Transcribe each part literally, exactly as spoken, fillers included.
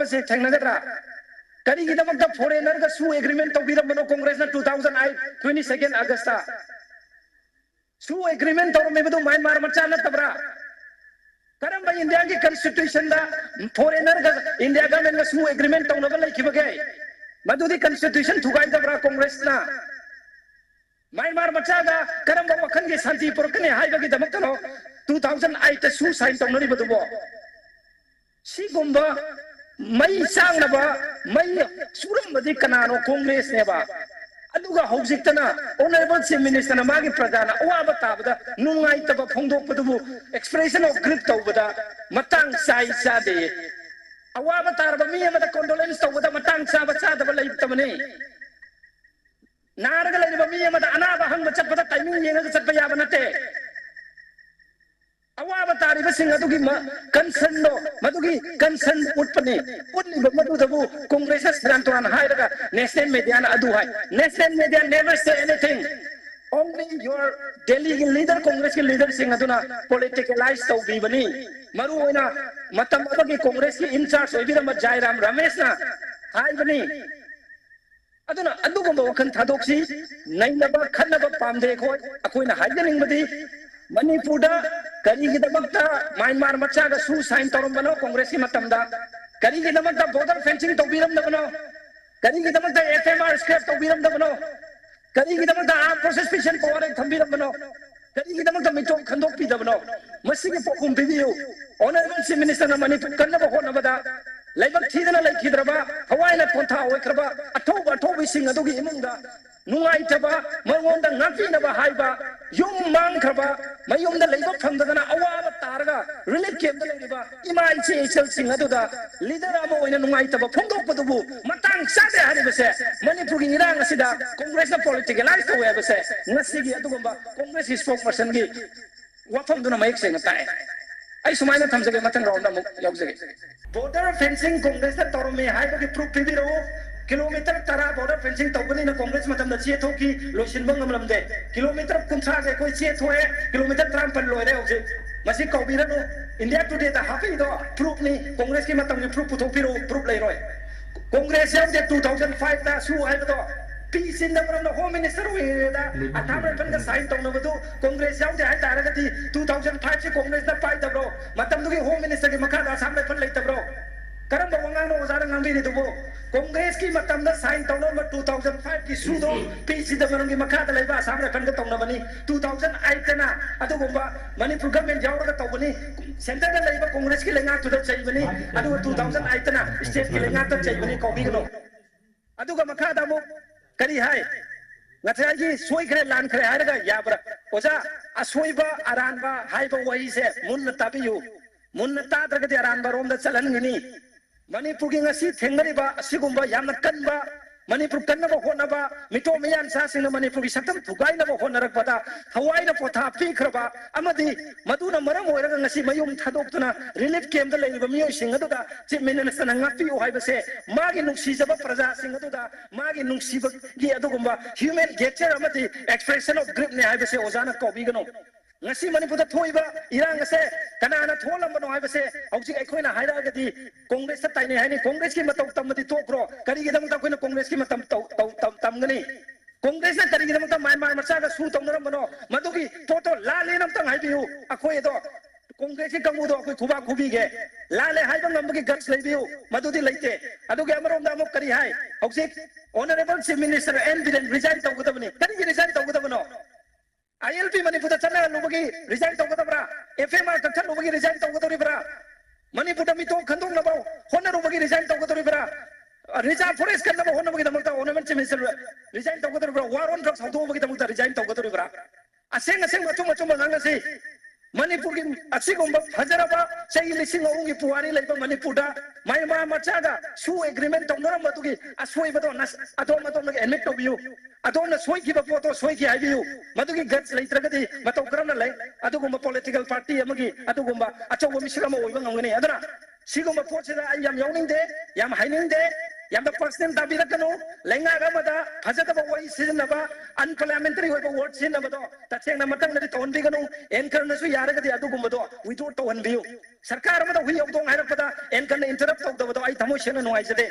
ꯁꯦ ꯊꯦꯡꯅꯒꯗ꯭ꯔꯥ? ꯀꯔꯤꯒꯤꯗꯃꯛꯇ ꯐꯣꯔꯦꯅꯔꯒ SoO agreement ꯇꯧꯕꯤꯔꯝꯕꯅꯣ ꯀꯣꯡꯒ꯭ꯔꯦꯁꯅ two thousand eight twenty second August? SoO agreement ꯇꯧꯔꯝꯃꯤꯕꯗꯨ ꯃ꯭ꯌꯥꯟꯃꯥꯔ ꯃꯆꯥ ꯅꯠꯇꯕ꯭ꯔꯥ? ꯀꯔꯝꯕ ꯏꯟꯗꯤꯌꯥꯒꯤ ꯀꯟꯁꯇꯤꯇ꯭ꯌꯨꯁꯟꯗ ꯐꯣꯔꯦꯅꯔꯒ ꯏꯟꯗꯤꯌꯥ ꯒꯃꯦꯟꯒ ꯁꯨ ꯑꯦꯒ꯭ꯔꯤꯃꯦꯟ ꯇꯧꯅꯕ ꯂꯩꯈꯤꯕꯒꯦ? ꯃꯗꯨꯗꯤ ꯀꯟꯁꯇꯤꯇ꯭ꯌꯨꯁꯟ ꯊꯨꯒꯥꯏꯗꯕ꯭ꯔꯥ ꯀꯣꯡꯒ꯭ꯔꯦꯁꯅ? ꯃ꯭ꯌꯥꯟꯃꯥꯔ ꯃꯆꯥꯒ ꯀꯔꯝꯕ ꯋꯥꯈꯜꯒꯤ ꯁꯥꯟꯇꯤ ꯄꯨꯔꯛꯀꯅꯤ ꯍꯥꯏꯕꯒꯤꯗꯃꯛꯇꯅꯣ two thousand eight ꯁꯨ ꯁꯥꯏꯟ ꯇꯧꯅꯔꯤꯕꯗꯨꯕꯣ? ꯁꯤꯒꯨꯝꯕ ꯃꯩ ꯆꯥꯡꯅꯕ ꯃꯩ ꯆꯨꯔꯝꯕꯗꯤ ꯀꯅꯥꯅꯣ? ꯀꯣꯡꯒ꯭ꯔꯦꯁꯅꯦꯕ꯫ ꯑꯗꯨꯒ ꯍꯧꯖꯤꯛꯇꯅ ꯑꯣꯅꯔꯦꯕꯜ ꯆꯤꯐ ꯃꯤꯅꯤꯁꯇꯔꯅ ꯃꯥꯒꯤ ꯄ꯭ꯔꯖꯥꯅ ꯑꯋꯥꯕ ꯇꯥꯕꯗ ꯅꯨꯡꯉꯥꯏꯇꯕ ꯐꯣꯡꯗꯣꯛꯄꯗꯨꯕꯨ expression of grief ꯇꯧꯕꯗ ꯃꯇꯥꯡ ꯆꯥꯏ ꯆꯥꯗꯦ꯫ ꯑꯋꯥꯕ ꯇꯥꯔꯕ ꯃꯤ ꯑꯃꯗ condolence ꯇꯧꯕꯗ ꯃꯇꯥꯡ ꯆꯥꯕ ꯆꯥꯗꯕ ꯂꯩꯇꯕꯅꯤ꯫ ꯅꯥꯔꯒ ꯂꯩꯔꯤꯕ ꯃꯤ ꯑꯃꯗ ꯑꯅꯥꯕ ꯍꯪꯕ ꯆꯠꯄꯗ timing ꯌꯦꯡꯉꯒ ꯆꯠꯄ ꯌꯥꯕ ꯅꯠꯇꯦ꯫ ꯑꯋꯥꯕ ꯇꯥꯔꯤꯕꯁꯤꯡ ꯑꯗꯨꯒꯤ ꯀꯟꯁꯔꯟꯗꯣ, ꯃꯗꯨꯒꯤ ꯀꯟꯁꯔꯟ ꯎꯠꯄꯅꯤ꯫ ꯎꯠꯂꯤꯕ ꯃꯗꯨꯗꯕꯨ ꯀꯣꯡꯒ꯭ꯔꯦꯁꯅ ꯁꯦꯔꯥꯟ ꯇꯨꯔꯥꯟ ꯍꯥꯏꯔꯒ national media ꯅ ꯑꯗꯨ ꯍꯥꯏ꯫ National media never say anything. Only your Delhi ꯒꯤ ꯂꯤꯗꯔ, ꯀꯣꯡꯒ꯭ꯔꯦꯁꯀꯤ ꯂꯤꯗꯔꯁꯤꯡ ꯑꯗꯨꯅ politicalize ꯇꯧꯕꯤꯕꯅꯤ꯫ ꯃꯔꯨ ꯑꯣꯏꯅ ꯃꯇꯝ ꯑꯃꯒꯤ ꯀꯣꯡꯒ꯭ꯔꯦꯁꯀꯤ incharge ꯑꯣꯏꯕꯤꯔꯝꯕ ꯖꯥꯏꯔꯥꯝ ꯔꯃꯦꯁꯅ ꯍꯥꯏꯕꯅꯤ꯫ ꯑꯗꯨꯅ ꯑꯗꯨꯒꯨꯝꯕ ꯋꯥꯈꯜ ꯊꯥꯗꯣꯛꯁꯤ꯫ ꯅꯩꯅꯕ ꯈꯠꯅꯕ ꯄꯥꯝꯗꯦ ꯑꯩꯈꯣꯏ꯫ ꯑꯩꯈꯣꯏꯅ ꯍꯥꯏꯖꯅꯤꯡꯕꯗꯤ ꯃꯅꯤꯄꯨꯔꯗ ꯀꯔꯤꯒꯤꯗꯃꯛꯇ ꯃ꯭ꯌꯥꯟꯃꯥꯔ ꯃꯆꯥꯒ ꯁꯨ ꯁꯥꯏꯟ ꯇꯧꯔꯝꯕꯅꯣ ꯀꯣꯡꯒ꯭ꯔꯦꯁꯀꯤ ꯃꯇꯝꯗ? ꯀꯔꯤꯒꯤꯗꯃꯛꯇ border fencing ꯇꯧꯕꯤꯔꯝꯗꯕꯅꯣ? ꯀꯔꯤꯒꯤꯗꯃꯛꯇ F M R scrap ꯇꯧꯕꯤꯔꯝꯗꯕꯅꯣ? ꯀꯔꯤꯒꯤꯗꯃꯛꯇ armed forces peace and power ꯊꯝꯕꯤꯔꯝꯕꯅꯣ? ꯀꯔꯤꯒꯤꯗꯃꯛꯇ ꯃꯤꯇꯣꯞ ꯈꯟꯗꯣꯛꯄꯤꯗꯕꯅꯣ? ꯃꯁꯤꯒꯤ ꯄꯥꯎꯈꯨꯝ ꯄꯤꯕꯤꯌꯨ꯫ Honourable Chief Minister ꯅ ꯃꯅꯤꯄꯨꯔ ꯀꯟꯅꯕ ꯍꯣꯠꯅꯕꯗ ꯂꯥꯏꯕꯛ ꯊꯤꯗꯅ ꯂꯩꯈꯤꯗ꯭ꯔꯕ, ꯊꯋꯥꯏꯅ ꯄꯣꯟꯊꯥ ꯑꯣꯏꯈ꯭ꯔꯕ ꯑꯊꯧꯕ ꯑꯊꯧꯕꯁꯤꯡ ꯑꯗꯨꯒꯤ ꯏꯃꯨꯡꯗ ꯅꯨꯡꯉꯥꯏꯇꯕ, ꯃꯉꯣꯟꯗ ꯉꯥꯛꯄꯤꯅꯕ ꯍꯥꯏꯕ, ꯌꯨꯝ ꯃꯥꯡꯈ꯭ꯔꯕ, ꯃꯌꯨꯝꯗ ꯂꯩꯕ ꯐꯪꯗꯗꯅ ꯑꯋꯥꯕ ꯇꯥꯔꯒ relief camp ꯇ ꯂꯩꯔꯤꯕ ꯏꯃꯥ ꯏꯆꯦ ꯏꯆꯜꯁꯤꯡ ꯑꯗꯨꯗ leader ꯑꯃ ꯑꯣꯏꯅ ꯅꯨꯡꯉꯥꯏꯇꯕ ꯐꯣꯡꯗꯣꯛꯄꯗꯨꯕꯨ ꯃꯇꯥꯡ ꯆꯥꯗꯦ ꯍꯥꯏꯔꯤꯕꯁꯦ, ꯃꯅꯤꯄꯨꯔꯒꯤ ꯏꯔꯥꯡ ꯑꯁꯤꯗ ꯀꯣꯡꯒ꯭ꯔꯦꯁꯅ politicalize ꯇꯧꯋꯦ ꯍꯥꯏꯕꯁꯦ ꯉꯁꯤꯒꯤ ꯑꯗꯨꯒꯨꯝꯕ ꯀꯣꯡꯒ꯭ꯔꯦꯁꯀꯤ spokesperson ꯒꯤ ꯋꯥꯐꯝꯗꯨꯅ ꯃꯌꯦꯛ ꯁꯦꯡꯅ ꯇꯥꯛꯑꯦ꯫ ꯑꯩ ꯁꯨꯃꯥꯏꯅ ꯊꯝꯖꯒꯦ, ꯃꯊꯪ round ꯗ ꯑꯃꯨꯛ ꯌꯥꯎꯖꯒꯦ꯫ Border fencing ꯀꯣꯡꯒ꯭ꯔꯦꯁꯅ ꯇꯧꯔꯝꯃꯦ ꯍꯥꯏꯕꯒꯤ proof ꯄꯤꯕꯤꯔꯛꯎ꯫ Kilometre ꯇꯔꯥ border fencing ꯇꯧꯒꯅꯤꯅ ꯀꯣꯡꯒ꯭ꯔꯦꯁ ꯃꯇꯝꯗ ꯆꯦ ꯊꯣꯛꯈꯤ, ꯂꯣꯏꯁꯤꯟꯕ ꯉꯝꯂꯝꯗꯦ꯫ Kilometre ꯀꯨꯟꯊ꯭ꯔꯥꯁꯦ ꯑꯩꯈꯣꯏ ꯆꯦ ꯊꯣꯛꯑꯦ, kilometre ꯇꯔꯥꯃꯥꯄꯜ ꯂꯣꯏꯔꯦ ꯍꯧꯖꯤꯛ꯫ ꯃꯁꯤ ꯀꯧꯕꯤꯔꯅꯨ꯫ ꯏꯟꯗꯤꯌꯥ ꯇꯨꯗꯦꯗ ꯍꯥꯞꯄꯛꯏꯗꯣ ꯄ꯭ꯔꯨꯐꯅꯤ꯫ ꯀꯣꯡꯒ꯭ꯔꯦꯁꯀꯤ ꯃꯇꯝꯒꯤ ꯄ꯭ꯔꯨꯐ ꯄꯨꯊꯣꯛꯄꯤꯔꯛꯎ, ꯄ꯭ꯔꯨꯐ ꯂꯩꯔꯣꯏ꯫ ꯀꯣꯡꯒ꯭ꯔꯦꯁ ꯌꯥꯎꯗꯦ ꯇꯨ ꯊꯥꯎꯖꯟ ꯐꯥꯏꯚꯇ ꯁꯨ ꯍꯥꯏꯕꯗꯣ꯫ ꯄꯤ ꯆꯤꯗꯝꯕꯔꯝꯅ ꯍꯣꯝ ꯃꯤꯅꯤꯁꯇꯔ ꯑꯣꯏꯔꯤꯉꯩꯗ ꯑꯁꯥꯝ ꯔꯥꯏꯐꯜꯒ ꯁꯥꯏꯟ ꯇꯧꯅꯕꯗꯨ ꯀꯣꯡꯒ꯭ꯔꯦꯁ ꯌꯥꯎꯗꯦ ꯍꯥꯏꯇꯥꯔꯒꯗꯤ ꯇꯨ ꯊꯥꯎꯖꯟ ꯐꯥꯏꯚꯁꯤ ꯀꯣꯡꯒ꯭ꯔꯦꯁꯅ ꯄꯥꯏꯗꯕ꯭ꯔꯣ? ꯃꯇꯝꯗꯨꯒꯤ ꯍꯣꯝ ꯃꯤꯅꯤꯁꯇꯔꯒꯤ ꯃꯈꯥꯗ ꯑꯁꯥꯝ ꯔꯥꯏꯐꯜ ꯂꯩꯇꯕ꯭ꯔꯣ? ꯀꯔꯝꯕ ꯋꯥꯉꯥꯡꯅꯣ ꯑꯣꯖꯥꯅ ꯉꯥꯡꯕꯤꯔꯤꯗꯨꯕꯨ? ꯀꯣꯡꯒ꯭ꯔꯦꯁꯀꯤ ꯃꯇꯝꯗ ꯁꯥꯏꯟ ꯇꯧꯅꯔꯝꯕ ꯇꯨ ꯊꯥꯎꯖꯟ ꯐꯥꯏꯚꯀꯤ ꯁꯨꯗꯣ ꯄꯤ ꯆꯤꯗꯝꯕꯔꯝꯒꯤ ꯃꯈꯥꯗ ꯂꯩꯕ ꯑꯁꯥꯝ ꯔꯥꯏꯐꯜꯒ ꯇꯧꯅꯕꯅꯤ꯫ ꯇꯨ ꯊꯥꯎꯖꯟ ꯑꯩꯠꯇꯅ ꯑꯗꯨꯒꯨꯝꯕ ꯃꯅꯤꯄꯨꯔ ꯒꯚꯔꯟꯃꯦꯟꯠ ꯌꯥꯎꯔꯒ ꯇꯧꯕꯅꯤ꯫ ꯁꯦꯟꯇꯔꯗ ꯂꯩꯕ ꯀꯣꯡꯒ꯭ꯔꯦꯁꯀꯤ ꯂꯩꯉꯥꯛꯇꯨꯗ ꯆꯩꯕꯅꯤ꯫ ꯑꯗꯨꯒ ꯇꯨ ꯊꯥꯎꯖꯟ ꯑꯩꯠꯇꯅ ꯁ꯭ꯇꯦꯠꯀꯤ ꯂꯩꯉꯥꯛꯇ ꯆꯩꯕꯅꯤ꯫ ꯀꯧꯕꯤꯒꯅꯨ꯫ ꯑꯗꯨꯒ ꯃꯈꯥꯗ ꯑꯃꯨꯛ ꯀꯔꯤ ꯍꯥꯏ? ꯉꯁꯥꯏꯒꯤ ꯁꯣꯏꯈ꯭ꯔꯦ ꯂꯥꯟꯈ꯭ꯔꯦ ꯍꯥꯏꯔꯒ ꯌꯥꯕ꯭ꯔꯥ? ꯑꯣꯖꯥ, ꯑꯁꯣꯏꯕ ꯑꯔꯥꯟꯕ ꯍꯥꯏꯕ ꯋꯥꯍꯩꯁꯦ ꯃꯨꯟꯅ ꯇꯥꯕꯤꯌꯨ꯫ ꯃꯨꯟꯅ ꯇꯥꯗ꯭ꯔꯒꯗꯤ ꯑꯔꯥꯟꯕ ꯔꯣꯝꯗ ꯆꯠꯍꯟꯒꯅꯤ꯫ ꯃꯅꯤꯄꯨꯔꯒꯤ ꯉꯁꯤ ꯊꯦꯡꯅꯔꯤꯕ ꯑꯁꯤꯒꯨꯝꯕ ꯌꯥꯝꯅ ꯀꯟꯕ, ꯃꯅꯤꯄꯨꯔ ꯀꯟꯅꯕ ꯍꯣꯠꯅꯕ, ꯃꯤꯇꯣꯞ ꯃꯤꯌꯥꯟꯆꯥꯁꯤꯡꯅ ꯃꯅꯤꯄꯨꯔꯒꯤ ꯁꯛꯇꯝ ꯊꯨꯒꯥꯏꯅꯕ ꯍꯣꯠꯅꯔꯛꯄꯗ ꯊꯋꯥꯏꯅ ꯄꯣꯊꯥ ꯄꯤꯈ꯭ꯔꯕ ꯑꯃꯗꯤ ꯃꯗꯨꯅ ꯃꯔꯝ ꯑꯣꯏꯔꯒ ꯉꯁꯤ ꯃꯌꯨꯝ ꯊꯥꯗꯣꯛꯇꯨꯅ ꯔꯤꯂꯤꯐ ꯀꯦꯝꯞꯇ ꯂꯩꯔꯤꯕ ꯃꯤꯑꯣꯏꯁꯤꯡ ꯑꯗꯨꯗ ꯆꯤꯐ ꯃꯤꯅꯤꯁꯇꯔꯅ ꯉꯥꯛꯄꯤꯌꯨ ꯍꯥꯏꯕꯁꯦ ꯃꯥꯒꯤ ꯅꯨꯡꯁꯤꯖꯕ ꯄ꯭ꯔꯖꯥꯁꯤꯡ ꯑꯗꯨꯗ ꯃꯥꯒꯤ ꯅꯨꯡꯁꯤꯕꯒꯤ ꯑꯗꯨꯒꯨꯝꯕ ꯍ꯭ꯌꯨꯃꯦꯟ ꯒꯦꯁꯆꯔ ꯑꯃꯗꯤ ꯑꯦꯛꯁꯄ꯭ꯔꯦꯁꯟ ꯑꯣꯐ ꯒ꯭ꯔꯤꯐꯅꯦ ꯍꯥꯏꯕꯁꯦ ꯑꯣꯖꯥꯅ ꯀꯥꯎꯕꯤꯒꯅꯨ꯫ ꯉꯁꯤ ꯃꯅꯤꯄꯨꯔꯗ ꯊꯣꯛꯏꯕ ꯏꯔꯥꯡ ꯑꯁꯦ ꯀꯅꯥꯅ ꯊꯣꯛꯍꯜꯂꯝꯕꯅꯣ ꯍꯥꯏꯕꯁꯦ ꯍꯧꯖꯤꯛ ꯑꯩꯈꯣꯏꯅ ꯍꯥꯏꯔꯛꯑꯒꯗꯤ ꯀꯣꯡꯒ꯭ꯔꯦꯁꯇ ꯇꯥꯏꯅꯩ ꯍꯥꯏꯅꯤ꯫ ꯀꯣꯡꯒ꯭ꯔꯦꯁꯀꯤ ꯃꯇꯧ ꯇꯝꯕꯗꯤ ꯇꯣꯛꯈ꯭ꯔꯣ, ꯀꯔꯤꯒꯤꯗꯃꯛꯇ ꯑꯩꯈꯣꯏꯅ ꯀꯣꯡꯒ꯭ꯔꯦꯁꯀꯤ ꯃꯇꯝ ꯇꯧ-, ꯇꯧ-, ꯇꯝ-, ꯇꯝꯒꯅꯤ? ꯀꯣꯡꯒ꯭ꯔꯦꯁꯅ ꯀꯔꯤꯒꯤꯗꯃꯛꯇ ꯃ꯭ꯌꯥꯟꯃꯥꯔ ꯃꯆꯥꯒ ꯁꯨ ꯇꯧꯅꯔꯝꯕꯅꯣ? ꯃꯗꯨꯒꯤ ꯄꯣꯠꯇꯣ ꯂꯥꯜꯂꯦꯅ ꯑꯝꯇꯪ ꯍꯥꯏꯕꯤꯌꯨ꯫ ꯑꯩꯈꯣꯏ ꯑꯗꯣ ꯀꯣꯡꯒ꯭ꯔꯦꯁꯀꯤ ꯀꯥꯡꯕꯨꯗꯣ ꯑꯩꯈꯣꯏ ꯈꯨꯕꯥꯛ ꯈꯨꯕꯤꯒꯦ꯫ ꯂꯥꯜꯂꯦ ꯍꯥꯏꯕ ꯉꯝꯕꯒꯤ ꯒꯠꯁ ꯂꯩꯕꯤꯌꯨ꯫ ꯃꯗꯨꯗꯤ ꯂꯩꯇꯦ꯫ ꯑꯗꯨꯒꯤ ꯑꯃꯔꯣꯝꯗ ꯑꯃꯨꯛ ꯀꯔꯤ ꯍꯥꯏ? ꯍꯧꯖꯤꯛ honourable chief minister N Biren resign ꯇꯧꯒꯗꯕꯅꯤ꯫ ꯀꯔꯤꯒꯤ ꯔꯤꯖꯥꯏꯟ ꯇꯧꯒꯗꯕꯅꯣ? ꯑꯥꯏ ꯑꯦꯜ ꯄꯤ ꯃꯅꯤꯄꯨꯔꯗ ꯆꯠꯅꯍꯜꯂꯨꯕꯒꯤ ꯔꯤꯖꯥꯏꯟ ꯇꯧꯒꯗꯕ꯭ꯔꯥ? ꯑꯦꯐ ꯑꯦꯝ ꯑꯥꯔ ꯀꯛꯊꯠꯂꯨꯕꯒꯤ ꯔꯤꯖꯥꯏꯟ ꯇꯧꯒꯗꯧꯔꯤꯕ꯭ꯔꯥ? ꯃꯅꯤꯄꯨꯔꯗ ꯃꯤꯇꯣꯞ ꯈꯟꯗꯣꯛꯅꯕ ꯍꯣꯠꯅꯔꯨꯕꯒꯤ ꯔꯤꯖꯥꯏꯟ ꯇꯧꯒꯗꯧꯔꯤꯕ꯭ꯔꯥ? ꯔꯤꯖꯥꯔꯚ ꯐꯣꯔꯦꯁ ꯀꯟꯅꯕ ꯍꯣꯠꯅꯕꯒꯤꯗꯃꯛꯇ ꯑꯣꯅꯔꯦꯕꯜ ꯆꯤꯐ ꯃꯤꯅꯤꯁꯇꯔ ꯔꯤꯖꯥꯏꯟ ꯇꯧꯒꯗꯧꯔꯤꯕ꯭ꯔꯥ? ꯋꯥꯔ ꯑꯣꯟ ꯗ꯭ꯔꯒꯁ ꯍꯧꯗꯣꯛꯅꯕꯒꯤꯗꯃꯛꯇ ꯔꯤꯖꯥꯏꯟ ꯇꯧꯒꯗꯧꯔꯤꯕ꯭ꯔꯥ? ꯑꯁꯦꯡ ꯑꯁꯦꯡꯕ ꯑꯆꯨꯝ ꯑꯆꯨꯝꯕ ꯉꯥꯡꯅꯁꯤ꯫ ꯃꯅꯤꯄꯨꯔꯒꯤ ꯑꯁꯤꯒꯨꯝꯕ ꯐꯖꯔꯕ ꯆꯍꯤ ꯂꯤꯁꯤꯡ ꯑꯍꯨꯝꯒꯤ ꯄꯨꯋꯥꯔꯤ ꯂꯩꯕ ꯃꯅꯤꯄꯨꯔꯗ ꯃ꯭ꯌꯥꯟꯃꯥꯔ ꯃꯆꯥꯒ ꯁꯨ ꯑꯦꯒ꯭ꯔꯤꯃꯦꯟ ꯇꯧꯅꯔꯝꯕꯗꯨꯒꯤ ꯑꯁꯣꯏꯕꯗꯣ ꯅꯁ-, ꯑꯗꯣꯝ ꯑꯗꯣꯝꯅ ꯑꯦꯗꯃꯤꯠ ꯇꯧꯕꯤꯌꯨ꯫ ꯑꯗꯣꯝꯅ ꯁꯣꯏꯈꯤꯕ ꯄꯣꯠꯇꯣ ꯁꯣꯏꯈꯤ ꯍꯥꯏꯕꯤꯌꯨ꯫ ꯃꯗꯨꯒꯤ ꯒꯠꯁ ꯂꯩꯇ꯭ꯔꯒꯗꯤ ꯃꯇꯧ ꯀꯔꯝꯅ ꯂꯩ? ꯑꯗꯨꯒꯨꯝꯕ ꯄꯣꯂꯤꯇꯤꯀꯦꯜ ꯄꯥꯔꯇꯤ ꯑꯃꯒꯤ ꯑꯗꯨꯒꯨꯝꯕ ꯑꯆꯧꯕ ꯃꯤꯁꯛ ꯑꯃ ꯑꯣꯏꯕ ꯉꯝꯒꯅꯤ? ꯑꯗꯨꯅ ꯁꯤꯒꯨꯝꯕ ꯄꯣꯠꯁꯤꯗ ꯑꯩ ꯌꯥꯝ ꯌꯥꯎꯅꯤꯡꯗꯦ, ꯌꯥꯝ ꯍꯥꯏꯅꯤꯡꯗꯦ꯫ ꯌꯥꯝꯅ personal ꯇꯥꯕꯤꯔꯛꯀꯅꯨ꯫ ꯂꯩꯉꯥꯛ ꯑꯃꯗ ꯐꯖꯗꯕ ꯋꯥꯔꯤ ꯁꯤꯖꯤꯟꯅꯕ, unparliamentary ꯑꯣꯏꯕ word ꯁꯤꯖꯤꯟꯅꯕꯗꯣ ꯇꯁꯦꯡꯅ ꯃꯊꯪꯗꯗꯤ ꯇꯧꯍꯟꯕꯤꯒꯅꯨ꯫ Anchor ꯅꯁꯨ ꯌꯥꯔꯒꯗꯤ ꯑꯗꯨꯒꯨꯝꯕꯗꯣ withdraw ꯇꯧꯍꯟꯕꯤꯌꯨ꯫ ꯁꯔꯀꯥꯔ ꯑꯃꯗ ꯍꯨꯏ ꯍꯧꯗꯣꯡ ꯍꯥꯏꯔꯛꯄꯗ anchor ꯅ interrupt ꯇꯧꯗꯕꯗꯣ ꯑꯩ ꯊꯃꯣꯏ ꯁꯦꯡꯅ ꯅꯨꯡꯉꯥꯏꯖꯗꯦ꯫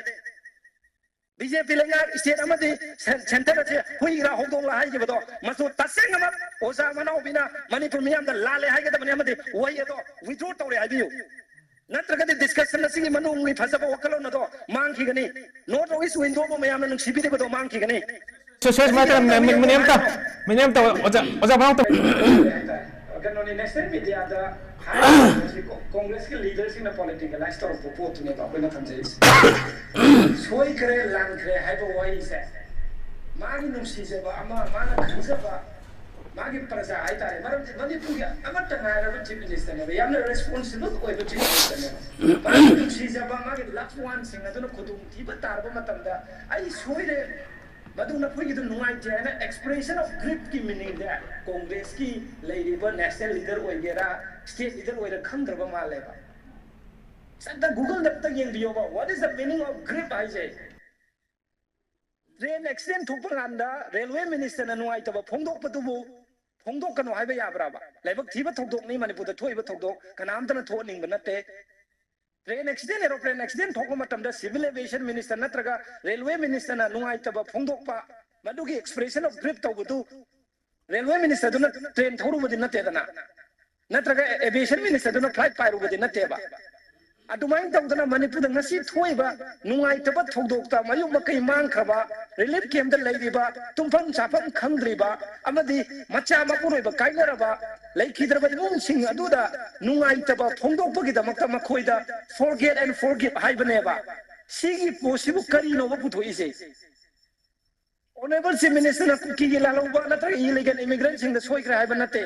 ꯕꯤ ꯖꯦ ꯄꯤ ꯂꯩꯉꯥꯛ state ꯑꯃꯗꯤ cen-, centre ꯑꯁꯦ ꯍꯨꯏꯔꯥ ꯍꯧꯗꯣꯡꯂꯥ ꯍꯥꯏꯈꯤꯕꯗꯣ ꯃꯗꯨ ꯇꯁꯦꯡꯅꯃꯛ ꯑꯣꯖꯥ ꯃꯅꯥꯎꯕꯤꯅ ꯃꯅꯤꯄꯨꯔ ꯃꯤꯌꯥꯝꯗ ꯂꯥꯜꯂꯦ ꯍꯥꯏꯒꯗꯕꯅꯤ ꯑꯃꯗꯤ ꯋꯥꯍꯩ ꯑꯗꯣ withdraw ꯇꯧꯔꯦ ꯍꯥꯏꯕꯤꯌꯨ꯫ ꯅꯠꯇ꯭ꯔꯒꯗꯤ discussion ꯑꯁꯤꯒꯤ ꯃꯅꯨꯡꯒꯤ ꯐꯖꯕ ꯋꯥꯈꯜꯂꯣꯟ ꯑꯗꯣ ꯃꯥꯡꯈꯤꯒꯅꯤ꯫ North East window ꯕꯨ ꯃꯌꯥꯝꯅ ꯅꯨꯡꯁꯤꯕꯤꯔꯤꯕꯗꯣ ꯃꯥꯡꯈꯤꯒꯅꯤ꯫ ꯁꯣꯏ, ꯁꯣꯏ, ꯁꯨꯃꯥꯏꯅ ꯇꯧꯔꯝꯅꯦ꯫ ꯃꯤꯅꯤꯠ ꯑꯃꯇ, ꯃꯤꯅꯤꯠ ꯑꯃꯇ, ꯑꯣꯖꯥ, ꯑꯣꯖꯥ ꯃꯅꯥꯎ ꯑꯃꯇ꯫ ꯀꯩꯅꯣꯅꯤ, national media ꯗ ꯍꯥꯏꯔꯤꯕꯁꯤ ꯀꯣ-, ꯀꯣꯡꯒ꯭ꯔꯦꯁꯀꯤ leader ꯁꯤꯡꯅ politicalize ꯇꯧꯔꯛꯄ ꯄꯣꯠꯇꯨꯅꯦꯕ ꯑꯩꯈꯣꯏꯅ ꯊꯝꯖꯔꯤꯁꯦ꯫ ꯁꯣꯏꯈ꯭ꯔꯦ, ꯂꯥꯟꯈ꯭ꯔꯦ ꯍꯥꯏꯕ ꯋꯥꯍꯩꯁꯦ ꯃꯥꯒꯤ ꯅꯨꯡꯁꯤꯖꯕ ꯑꯃ, ꯃꯥꯅ ꯈꯟꯖꯕ, ꯃꯥꯒꯤ ꯄ꯭ꯔꯖꯥ ꯍꯥꯏꯇꯥꯔꯦ, ꯃꯔꯝꯗꯤ ꯃꯅꯤꯄꯨꯔꯒꯤ ꯑꯃꯠꯇ ꯉꯥꯏꯔꯕ chief minister ꯅꯦꯕ, ꯌꯥꯝꯅ responsible ꯑꯣꯏꯕ chief minister ꯅꯦꯕ꯫ ꯃꯥꯒꯤ ꯅꯨꯡꯁꯤꯖꯕ, ꯃꯥꯒꯤ loved one ꯁꯤꯡ ꯑꯗꯨꯅ ꯈꯨꯗꯣꯡꯊꯤꯕ ꯇꯥꯔꯕ ꯃꯇꯝꯗ, "ꯑꯩ ꯁꯣꯏꯔꯦ, ꯃꯗꯨ ꯅꯈꯣꯏꯒꯤꯗꯨ ꯅꯨꯡꯉꯥꯏꯇꯦ" ꯍꯥꯏꯅ expression of grief ꯀꯤ meaning ꯁꯦ ꯀꯣꯡꯒ꯭ꯔꯦꯁꯀꯤ ꯂꯩꯔꯤꯕ national leader ꯑꯣꯏꯒꯦꯔꯥ, state leader ꯑꯣꯏꯒꯦꯔꯥ ꯈꯪꯗ꯭ꯔꯕ ꯃꯥꯜꯂꯦꯕ꯫ ꯑꯝꯇ Google ꯗ ꯑꯝꯇ ꯌꯦꯡꯕꯤꯌꯣꯕ, what is the meaning of grief ꯍꯥꯏꯁꯦ? Train accident ꯊꯣꯛꯄ ꯀꯥꯟꯗ railway minister ꯅ ꯅꯨꯡꯉꯥꯏꯇꯕ ꯐꯣꯡꯗꯣꯛꯄꯗꯨꯕꯨ ꯐꯣꯡꯗꯣꯛꯀꯅꯨ ꯍꯥꯏꯕ ꯌꯥꯕ꯭ꯔꯥꯕ? ꯂꯥꯏꯕꯛ ꯊꯤꯕ ꯊꯧꯗꯣꯛꯅꯤ ꯃꯅꯤꯄꯨꯔꯗ ꯊꯣꯛꯏꯕ ꯊꯧꯗꯣꯛ, ꯀꯅꯥꯝꯇꯅ ꯊꯣꯛꯍꯟꯅꯤꯡꯕ ꯅꯠꯇꯦ꯫ Train accident, aeroplane accident ꯊꯣꯛꯄ ꯃꯇꯝꯗ civil aviation minister ꯅꯠꯇ꯭ꯔꯒ railway minister ꯅ ꯅꯨꯡꯉꯥꯏꯇꯕ ꯐꯣꯡꯗꯣꯛꯄ, ꯃꯗꯨꯒꯤ expression of grief ꯇꯧꯕꯗꯨ railway minister ꯗꯨꯅ train ꯊꯧꯔꯨꯕꯗꯤ ꯅꯠꯇꯦꯗꯅ, ꯅꯠꯇ꯭ꯔꯒ aviation minister ꯗꯨꯅ flight ꯄꯥꯏꯔꯨꯕꯗꯤ ꯅꯠꯇꯦꯕ꯫ ꯑꯗꯨꯃꯥꯏꯅ ꯇꯧꯗꯅ ꯃꯅꯤꯄꯨꯔꯗ ꯉꯁꯤ ꯊꯣꯛꯏꯕ ꯅꯨꯡꯉꯥꯏꯇꯕ ꯊꯧꯗꯣꯛꯇ ꯃꯌꯨꯝ ꯃꯀꯩ ꯃꯥꯡꯈ꯭ꯔꯕ, relief camp ꯇ ꯂꯩꯔꯤꯕ, ꯇꯨꯝꯐꯝ ꯆꯥꯐꯝ ꯈꯪꯗ꯭ꯔꯤꯕ ꯑꯃꯗꯤ ꯃꯆꯥ ꯃꯄꯨꯔꯣꯏꯕ ꯀꯥꯏꯅꯔꯕ, ꯂꯩꯈꯤꯗ꯭ꯔꯕ ꯏꯃꯨꯡꯁꯤꯡ ꯑꯗꯨꯗ ꯅꯨꯡꯉꯥꯏꯇꯕ ꯐꯣꯡꯗꯣꯛꯄꯒꯤꯗꯃꯛꯇ ꯃꯈꯣꯏꯗ forget and forgive ꯍꯥꯏꯕꯅꯦꯕ꯫ ꯁꯤꯒꯤ ꯄꯣꯠꯁꯤꯕꯨ ꯀꯔꯤꯅꯣꯕ ꯄꯨꯊꯣꯛꯏꯁꯦ? Honourable Chief Minister ꯅ ꯀꯨꯀꯤꯒꯤ ꯂꯥꯜꯍꯧꯕ ꯅꯠꯇ꯭ꯔꯒ illegal immigrant ꯁꯤꯡꯗ ꯁꯣꯏꯈ꯭ꯔꯦ ꯍꯥꯏꯕ ꯅꯠꯇꯦ꯫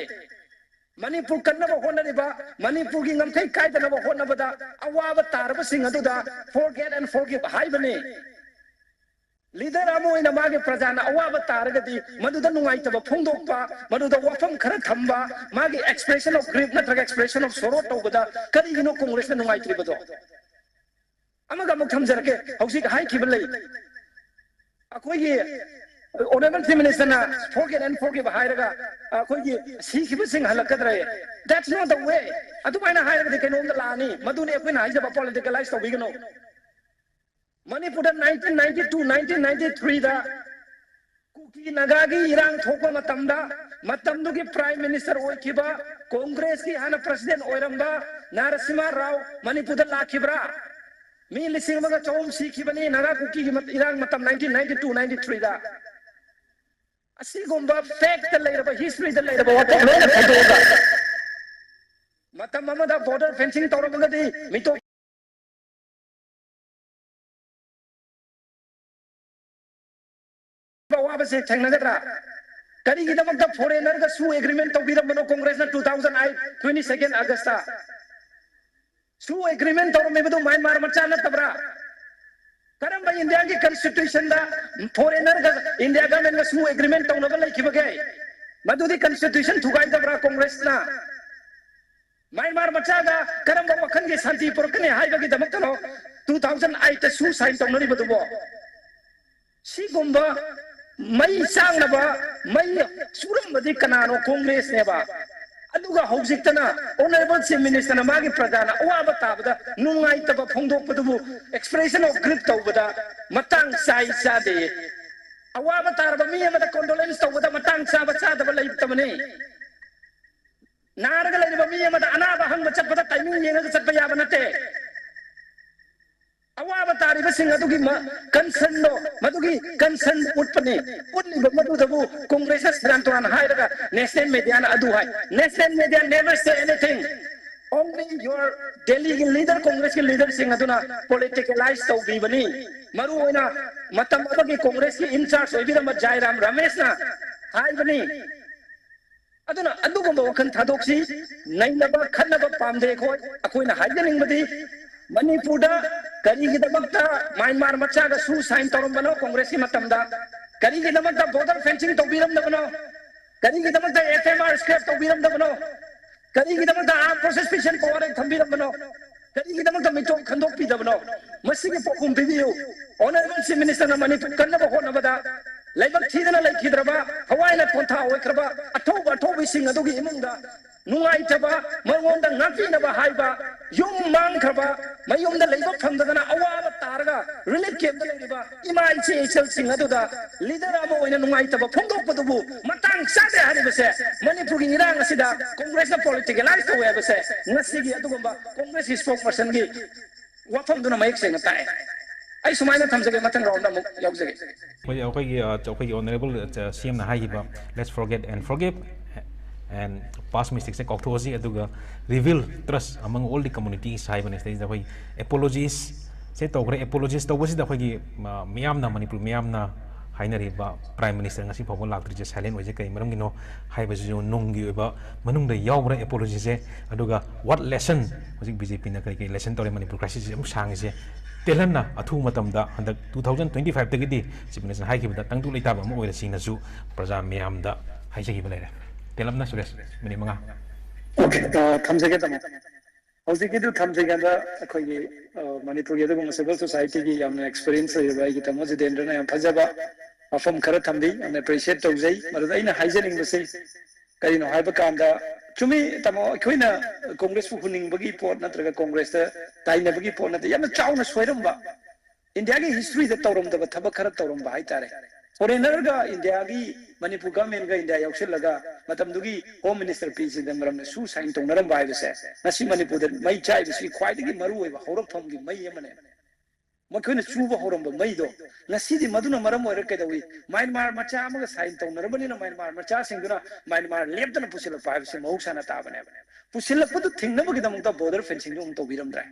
ꯃꯅꯤꯄꯨꯔ ꯀꯟꯅꯕ ꯍꯣꯠꯅꯔꯤꯕ, ꯃꯅꯤꯄꯨꯔꯒꯤ ꯉꯝꯈꯩ ꯀꯥꯏꯗꯅꯕ ꯍꯣꯠꯅꯕꯗ ꯑꯋꯥꯕ ꯇꯥꯔꯕꯁꯤꯡ ꯑꯗꯨꯗ forget and forgive ꯍꯥꯏꯕꯅꯤ꯫ Leader ꯑꯃ ꯑꯣꯏꯅ ꯃꯥꯒꯤ ꯄ꯭ꯔꯖꯥꯅ ꯑꯋꯥꯕ ꯇꯥꯔꯒꯗꯤ ꯃꯗꯨꯗ ꯅꯨꯡꯉꯥꯏꯇꯕ ꯐꯣꯡꯗꯣꯛꯄ, ꯃꯗꯨꯗ ꯋꯥꯐꯝ ꯈꯔ ꯊꯝꯕ, ꯃꯥꯒꯤ expression of grief ꯅꯠꯇ꯭ꯔꯒ expression of sorrow ꯇꯧꯕꯗ ꯀꯔꯤꯒꯤꯅꯣ ꯀꯣꯡꯒ꯭ꯔꯦꯁꯅ ꯅꯨꯡꯉꯥꯏꯇ꯭ꯔꯤꯕꯗꯣ? ꯑꯃꯒ ꯑꯃꯨꯛ ꯊꯝꯖꯔꯛꯀꯦ꯫ ꯍꯧꯖꯤꯛ ꯍꯥꯏꯈꯤꯕ ꯂꯩ, ꯑꯩꯈꯣꯏꯒꯤ Honourable Chief Minister ꯅ forget and forgive ꯍꯥꯏꯔꯒ ꯑꯩꯈꯣꯏꯒꯤ ꯁꯤꯈꯤꯕꯁꯤꯡ ꯍꯜꯂꯛꯀꯗ꯭ꯔꯦ? That's not the way. ꯑꯗꯨꯃꯥꯏꯅ ꯍꯥꯏꯔꯒꯗꯤ ꯀꯩꯅꯣꯝꯗ ꯂꯥꯛꯑꯅꯤ꯫ ꯃꯗꯨꯅꯤ ꯑꯩꯈꯣꯏꯅ ꯍꯥꯏꯖꯕ, politicalize ꯇꯧꯕꯤꯒꯅꯨ꯫ ꯃꯅꯤꯄꯨꯔꯗ nineteen ninety two, nineteen ninety three ꯗ ꯀꯨꯀꯤ ꯅꯥꯒꯥꯒꯤ ꯏꯔꯥꯡ ꯊꯣꯛꯄ ꯃꯇꯝꯗ, ꯃꯇꯝꯗꯨꯒꯤ Prime Minister ꯑꯣꯏꯈꯤꯕ, Congress ꯀꯤ ꯍꯥꯟꯅ President ꯑꯣꯏꯔꯝꯕ ꯅꯔꯁꯤꯃꯍ ꯔꯥꯎ ꯃꯅꯤꯄꯨꯔꯗ ꯂꯥꯛꯈꯤꯕ꯭ꯔꯥ? ꯃꯤ ꯂꯤꯁꯤꯡ ꯑꯃꯒ ꯆꯍꯨꯝ ꯁꯤꯈꯤꯕꯅꯤ ꯅꯥꯒꯥ ꯀꯨꯀꯤꯒꯤ ꯃꯠ-, ꯏꯔꯥꯡ ꯃꯇꯝ nineteen ninety two ninety three ꯗ꯫ ꯑꯁꯤꯒꯨꯝꯕ fact ꯇ ꯂꯩꯔꯕ, history ꯗ ꯂꯩꯔꯕ ꯋꯥꯐꯝ ꯂꯣꯏꯅ ꯈꯥꯏꯗꯣꯛꯑꯒ, ꯃꯇꯝ ꯑꯃꯗ border fencing ꯇꯧꯔꯝꯃꯒꯗꯤ ꯃꯤꯇꯣꯞ ꯑꯋꯥꯕꯁꯦ ꯊꯦꯡꯅꯒꯗ꯭ꯔꯥ? ꯀꯔꯤꯒꯤꯗꯃꯛꯇ foreigner ꯒ ꯁꯨ agreement ꯇꯧꯕꯤꯔꯝꯕꯅꯣ Congress ꯅ two thousand eight, twenty second August ꯇ? ꯁꯨ agreement ꯇꯧꯔꯝꯃꯤꯕꯗꯨ ꯃ꯭ꯌꯥꯟꯃꯥꯔ ꯃꯆꯥ ꯅꯠꯇꯕ꯭ꯔꯥ? ꯀꯔꯝꯕ India ꯒꯤ constitution ꯗ foreigner ꯒ India government ꯒ ꯁꯨ agreement ꯇꯧꯅꯕ ꯂꯩꯈꯤꯕꯒꯦ? ꯃꯗꯨꯗꯤ constitution ꯊꯨꯒꯥꯏꯗꯕ꯭ꯔꯥ Congress ꯅ? ꯃ꯭ꯌꯥꯟꯃꯥꯔ ꯃꯆꯥꯗ ꯀꯔꯝꯕ ꯋꯥꯈꯜꯒꯤ ꯁꯥꯟꯇꯤ ꯄꯨꯔꯛꯀꯅꯤ ꯍꯥꯏꯕꯒꯤꯗꯃꯛꯇꯅꯣ two thousand eight ꯇ ꯁꯨ sign ꯇꯧꯅꯔꯤꯕꯗꯨꯕꯣ? ꯁꯤꯒꯨꯝꯕ ꯃꯩ ꯆꯥꯡꯅꯕ ꯃꯩ ꯆꯨꯔꯝꯕꯗꯤ ꯀꯅꯥꯅꯣ? Congress ꯅꯦꯕ꯫ ꯑꯗꯨꯒ ꯍꯧꯖꯤꯛꯇꯅ Honourable Chief Minister ꯅ ꯃꯥꯒꯤ ꯄ꯭ꯔꯖꯥꯅ ꯑꯋꯥꯕ ꯇꯥꯕꯗ ꯅꯨꯡꯉꯥꯏꯇꯕ ꯐꯣꯡꯗꯣꯛꯄꯗꯨꯕꯨ expression of grief ꯇꯧꯕꯗ ꯃꯇꯥꯡ ꯆꯥꯏ ꯆꯥꯗꯦ꯫ ꯑꯋꯥꯕ ꯇꯥꯔꯕ ꯃꯤ ꯑꯃꯗ condolence ꯇꯧꯕꯗ ꯃꯇꯥꯡ ꯆꯥꯕ ꯆꯥꯗꯕ ꯂꯩꯇꯕꯅꯤ꯫ ꯅꯥꯔꯒ ꯂꯩꯔꯤꯕ ꯃꯤ ꯑꯃꯗ ꯑꯅꯥꯕ ꯍꯪꯕ ꯆꯠꯄꯗ timing ꯌꯦꯡꯉꯒ ꯆꯠꯄ ꯌꯥꯕ ꯅꯠꯇꯦ꯫ ꯑꯋꯥꯕ ꯇꯥꯔꯤꯕꯁꯤꯡ ꯑꯗꯨꯒꯤ ꯃ-, concern ꯗꯣ, ꯃꯗꯨꯒꯤ concern ꯎꯠꯄꯅꯤ꯫ ꯎꯠꯂꯤꯕ ꯃꯗꯨꯗꯕꯨ Congress ꯅ ꯁꯦꯔꯥꯟ ꯇꯨꯔꯥꯟ ꯍꯥꯏꯔꯒ national media ꯅ ꯑꯗꯨ ꯍꯥꯏ꯫ National media never say anything. Only your Delhi ꯒꯤ leader, Congress ꯀꯤ leader ꯁꯤꯡ ꯑꯗꯨꯅ politicalize ꯇꯧꯕꯤꯕꯅꯤ꯫ ꯃꯔꯨ ꯑꯣꯏꯅ ꯃꯇꯝ ꯑꯃꯒꯤ Congress ꯀꯤ in charge ꯑꯣꯏꯕꯤꯔꯝꯕ ꯖꯥꯏꯔꯥꯝ ꯔꯃꯦꯁꯅ ꯍꯥꯏꯕꯅꯤ꯫ ꯑꯗꯨꯅ ꯑꯗꯨꯒꯨꯝꯕ ꯋꯥꯈꯜ ꯊꯥꯗꯣꯛꯁꯤ꯫ ꯅꯩꯅꯕ, ꯈꯠꯅꯕ ꯄꯥꯝꯗꯦ ꯑꯩꯈꯣꯏ꯫ ꯑꯩꯈꯣꯏꯅ ꯍꯥꯏꯖꯅꯤꯡꯕꯗꯤ ꯃꯅꯤꯄꯨꯔꯗ ꯀꯔꯤꯒꯤꯗꯃꯛꯇ ꯃ꯭ꯌꯥꯟꯃꯥꯔ ꯃꯆꯥꯒ ꯁꯨ sign ꯇꯧꯔꯝꯕꯅꯣ Congress ꯀꯤ ꯃꯇꯝꯗ? ꯀꯔꯤꯒꯤꯗꯃꯛꯇ border fencing ꯇꯧꯕꯤꯔꯝꯗꯕꯅꯣ? ꯀꯔꯤꯒꯤꯗꯃꯛꯇ F M R scrap ꯇꯧꯕꯤꯔꯝꯗꯕꯅꯣ? ꯀꯔꯤꯒꯤꯗꯃꯛꯇ Armed Forces Special Power Act ꯊꯝꯕꯤꯔꯝꯕꯅꯣ? ꯀꯔꯤꯒꯤꯗꯃꯛꯇ ꯃꯤꯇꯣꯞ ꯈꯟꯗꯣꯛꯄꯤꯗꯕꯅꯣ? ꯃꯁꯤꯒꯤ ꯄꯥꯎꯈꯨꯝ ꯄꯤꯕꯤꯌꯨ꯫ Honourable Chief Minister ꯅ ꯃꯅꯤꯄꯨꯔ ꯀꯟꯅꯕ ꯍꯣꯠꯅꯕꯗ ꯂꯥꯏꯕꯛ ꯊꯤꯗꯅ ꯂꯩꯈꯤꯗ꯭ꯔꯕ, ꯊꯋꯥꯏꯅ ꯄꯣꯟꯊꯥ ꯑꯣꯏꯈ꯭ꯔꯕ ꯑꯊꯧꯕ ꯑꯊꯧꯕꯤꯁꯤꯡ ꯑꯗꯨꯒꯤ ꯏꯃꯨꯡꯗ ꯅꯨꯡꯉꯥꯏꯇꯕ, ꯃꯉꯣꯟꯗ ꯉꯥꯛꯄꯤꯅꯕ ꯍꯥꯏꯕ, ꯌꯨꯝ ꯃꯥꯡꯈ꯭ꯔꯕ, ꯃꯌꯨꯝꯗ ꯂꯩꯕ ꯐꯪꯗꯗꯅ ꯑꯋꯥꯕ ꯇꯥꯔꯒ relief camp ꯇ ꯂꯩꯔꯤꯕ ꯏꯃꯥ ꯏꯆꯦ ꯏꯆꯜꯁꯤꯡ ꯑꯗꯨꯗ leader ꯑꯃ ꯑꯣꯏꯅ ꯅꯨꯡꯉꯥꯏꯇꯕ ꯐꯣꯡꯗꯣꯛꯄꯗꯨꯕꯨ ꯃꯇꯥꯡ ꯆꯥꯗꯦ ꯍꯥꯏꯔꯤꯕꯁꯦ, ꯃꯅꯤꯄꯨꯔꯒꯤ ꯏꯔꯥꯡ ꯑꯁꯤꯗ Congress ꯅ politicalize ꯇꯧꯋꯦ ꯍꯥꯏꯕꯁꯦ ꯉꯁꯤꯒꯤ ꯑꯗꯨꯒꯨꯝꯕ Congress ꯒꯤ spokesperson ꯒꯤ ꯋꯥꯐꯝꯗꯨꯅ ꯃꯌꯦꯛ ꯁꯦꯡꯅ ꯇꯥꯛꯑꯦ꯫ ꯑꯩ ꯁꯨꯃꯥꯏꯅ ꯊꯝꯖꯒꯦ, ꯃꯊꯪ round ꯗ ꯑꯃꯨꯛ ꯌꯥꯎꯖꯒꯦ꯫ ꯑꯩꯈꯣꯏ ꯑꯩꯈꯣꯏꯒꯤ ꯑ, ꯑꯩꯈꯣꯏꯒꯤ Honourable ꯁꯤ ꯑꯦꯝꯅ ꯍꯥꯏꯈꯤꯕ, "Let's forget and forgive and past mistake ꯁꯦ ꯀꯥꯎꯊꯣꯛꯑꯁꯤ, ꯑꯗꯨꯒ rebuild trust among all the communities" ꯍꯥꯏꯕꯅꯤ꯫ ꯁꯤꯗꯩꯁꯤꯗ ꯑꯩꯈꯣꯏ apologies ꯁꯦ ꯇꯧꯈ꯭ꯔꯦ꯫ Apologies ꯇꯧꯕꯁꯤꯗ ꯑꯩꯈꯣꯏꯒꯤ, ꯑ, ꯃꯤꯌꯥꯝꯅ, ꯃꯅꯤꯄꯨꯔ ꯃꯤꯌꯥꯝꯅ ꯍꯥꯏꯅꯔꯤꯕ Prime Minister ꯉꯁꯤ ꯐꯥꯎꯕ ꯂꯥꯛꯇ꯭ꯔꯤꯁꯦ, silent ꯑꯣꯏꯁꯦ ꯀꯔꯤ ꯃꯔꯝꯒꯤꯅꯣ ꯍꯥꯏꯕꯁꯤꯁꯨ ꯅꯨꯡꯒꯤ ꯑꯣꯏꯕ ꯃꯅꯨꯡꯗ ꯌꯥꯎꯈ꯭ꯔꯦ apology ꯁꯦ꯫ ꯑꯗꯨꯒ what lesson ꯍꯧꯖꯤꯛ B J P ꯅ ꯀꯔꯤ ꯀꯔꯤ lesson ꯇꯧꯔꯦ ꯃꯅꯤꯄꯨꯔ crisis ꯁꯦ ꯑꯃꯨꯛ ꯁꯥꯡꯉꯤꯁꯦ, ꯇꯦꯜꯍꯟꯅ ꯑꯊꯨꯕ ꯃꯇꯝꯗ ꯍꯟꯗꯛ two thousand twenty five ꯇꯒꯤꯗꯤ Chief Minister ꯅ ꯍꯥꯏꯈꯤꯕꯗ ꯇꯪꯗꯨ ꯂꯩꯇꯥꯕ ꯑꯃ ꯑꯣꯏꯔꯁꯤꯅꯁꯨ ꯄ꯭ꯔꯖꯥ ꯃꯤꯌꯥꯝꯗ ꯍꯥꯏꯖꯈꯤꯕ ꯂꯩꯔꯦ꯫ ꯇꯦꯜꯂꯞꯅ ꯁꯨꯔꯦꯁ, minute ꯃꯉꯥ꯫ Okay, ꯑ, ꯊꯝꯖꯒꯦ ꯇꯥꯃꯣ꯫ ꯍꯧꯖꯤꯛꯀꯤꯗꯨ ꯊꯝꯗ꯭ꯔꯤꯉꯩꯗ ꯑꯩꯈꯣꯏꯒꯤ, ꯑ, ꯃꯅꯤꯄꯨꯔꯒꯤ ꯑꯗꯨꯒꯨꯝꯕ civil society ꯒꯤ ꯌꯥꯝꯅ experience ꯂꯩꯔꯕ ꯑꯩꯒꯤ ꯇꯥꯃꯣ ꯖꯤꯇꯦꯟꯗ꯭ꯔꯅ ꯌꯥꯝ ꯐꯖꯕ ꯋꯥꯐꯝ ꯈꯔ ꯊꯝꯕꯤ, ꯌꯥꯝꯅ appreciate ꯇꯧꯖꯩ꯫ ꯃꯗꯨꯗ ꯑꯩꯅ ꯍꯥꯏꯖꯅꯤꯡꯕꯁꯤ ꯀꯔꯤꯅꯣ ꯍꯥꯏꯕ ꯀꯥꯟꯗ, ꯆꯨꯝꯃꯤ ꯇꯥꯃꯣ, ꯑꯩꯈꯣꯏꯅ Congress ꯄꯨ ꯍꯨꯟꯅꯤꯡꯕꯒꯤ ꯄꯣꯠ ꯅꯠꯇ꯭ꯔꯒ Congress ꯇ ꯇꯥꯏꯅꯕꯒꯤ ꯄꯣꯠ ꯅꯠꯇꯦ, ꯌꯥꯝꯅ ꯆꯥꯎꯅ ꯁꯣꯏꯔꯝꯕ, India ꯒꯤ history ꯗ ꯇꯧꯔꯝꯗꯕ ꯊꯕꯛ ꯈꯔ ꯇꯧꯔꯝꯕ ꯍꯥꯏꯇꯥꯔꯦ꯫ Foreigner ꯒ India ꯒꯤ, ꯃꯅꯤꯄꯨꯔ government ꯒ India ꯌꯥꯎꯁꯤꯜꯂꯒ ꯃꯇꯝꯗꯨꯒꯤ Home Minister ꯄꯤ ꯆꯤꯗꯝꯕꯔꯝꯅ ꯁꯨ sign ꯇꯧꯅꯔꯝꯕ ꯍꯥꯏꯕꯁꯦ ꯉꯁꯤ ꯃꯅꯤꯄꯨꯔꯗ ꯃꯩ ꯆꯥꯛꯏꯕꯁꯤ ꯈ꯭ꯋꯥꯏꯗꯒꯤ ꯃꯔꯨꯑꯣꯏꯕ ꯍꯧꯔꯛꯐꯝꯒꯤ ꯃꯩ ꯑꯃꯅꯦ꯫ ꯃꯈꯣꯏꯅ ꯆꯨꯕ ꯍꯧꯔꯝꯕ ꯃꯩꯗꯣ ꯉꯁꯤꯗꯤ ꯃꯗꯨꯅ ꯃꯔꯝ ꯑꯣꯏꯔꯒ ꯀꯩꯗꯧꯏ? ꯃ꯭ꯌꯥꯟꯃꯥꯔ ꯃꯆꯥ ꯑꯃꯒ sign ꯇꯧꯅꯔꯕꯅꯤꯅ ꯃ꯭ꯌꯥꯟꯃꯥꯔ ꯃꯆꯥꯁꯤꯡꯗꯨꯅ ꯃ꯭ꯌꯥꯟꯃꯥꯔ ꯂꯦꯞꯇꯅ ꯄꯨꯁꯤꯜꯂꯛꯄ ꯍꯥꯏꯕꯁꯤ ꯃꯍꯧꯁꯥꯅ ꯇꯥꯕꯅꯦꯕ꯫ ꯄꯨꯁꯤꯜꯂꯛꯄꯗꯨ ꯊꯤꯡꯅꯕꯒꯤꯗꯃꯛꯇ border fencing ꯗꯨ ꯑꯃꯨꯛ ꯇꯧꯕꯤꯔꯝꯗ꯭ꯔꯦ꯫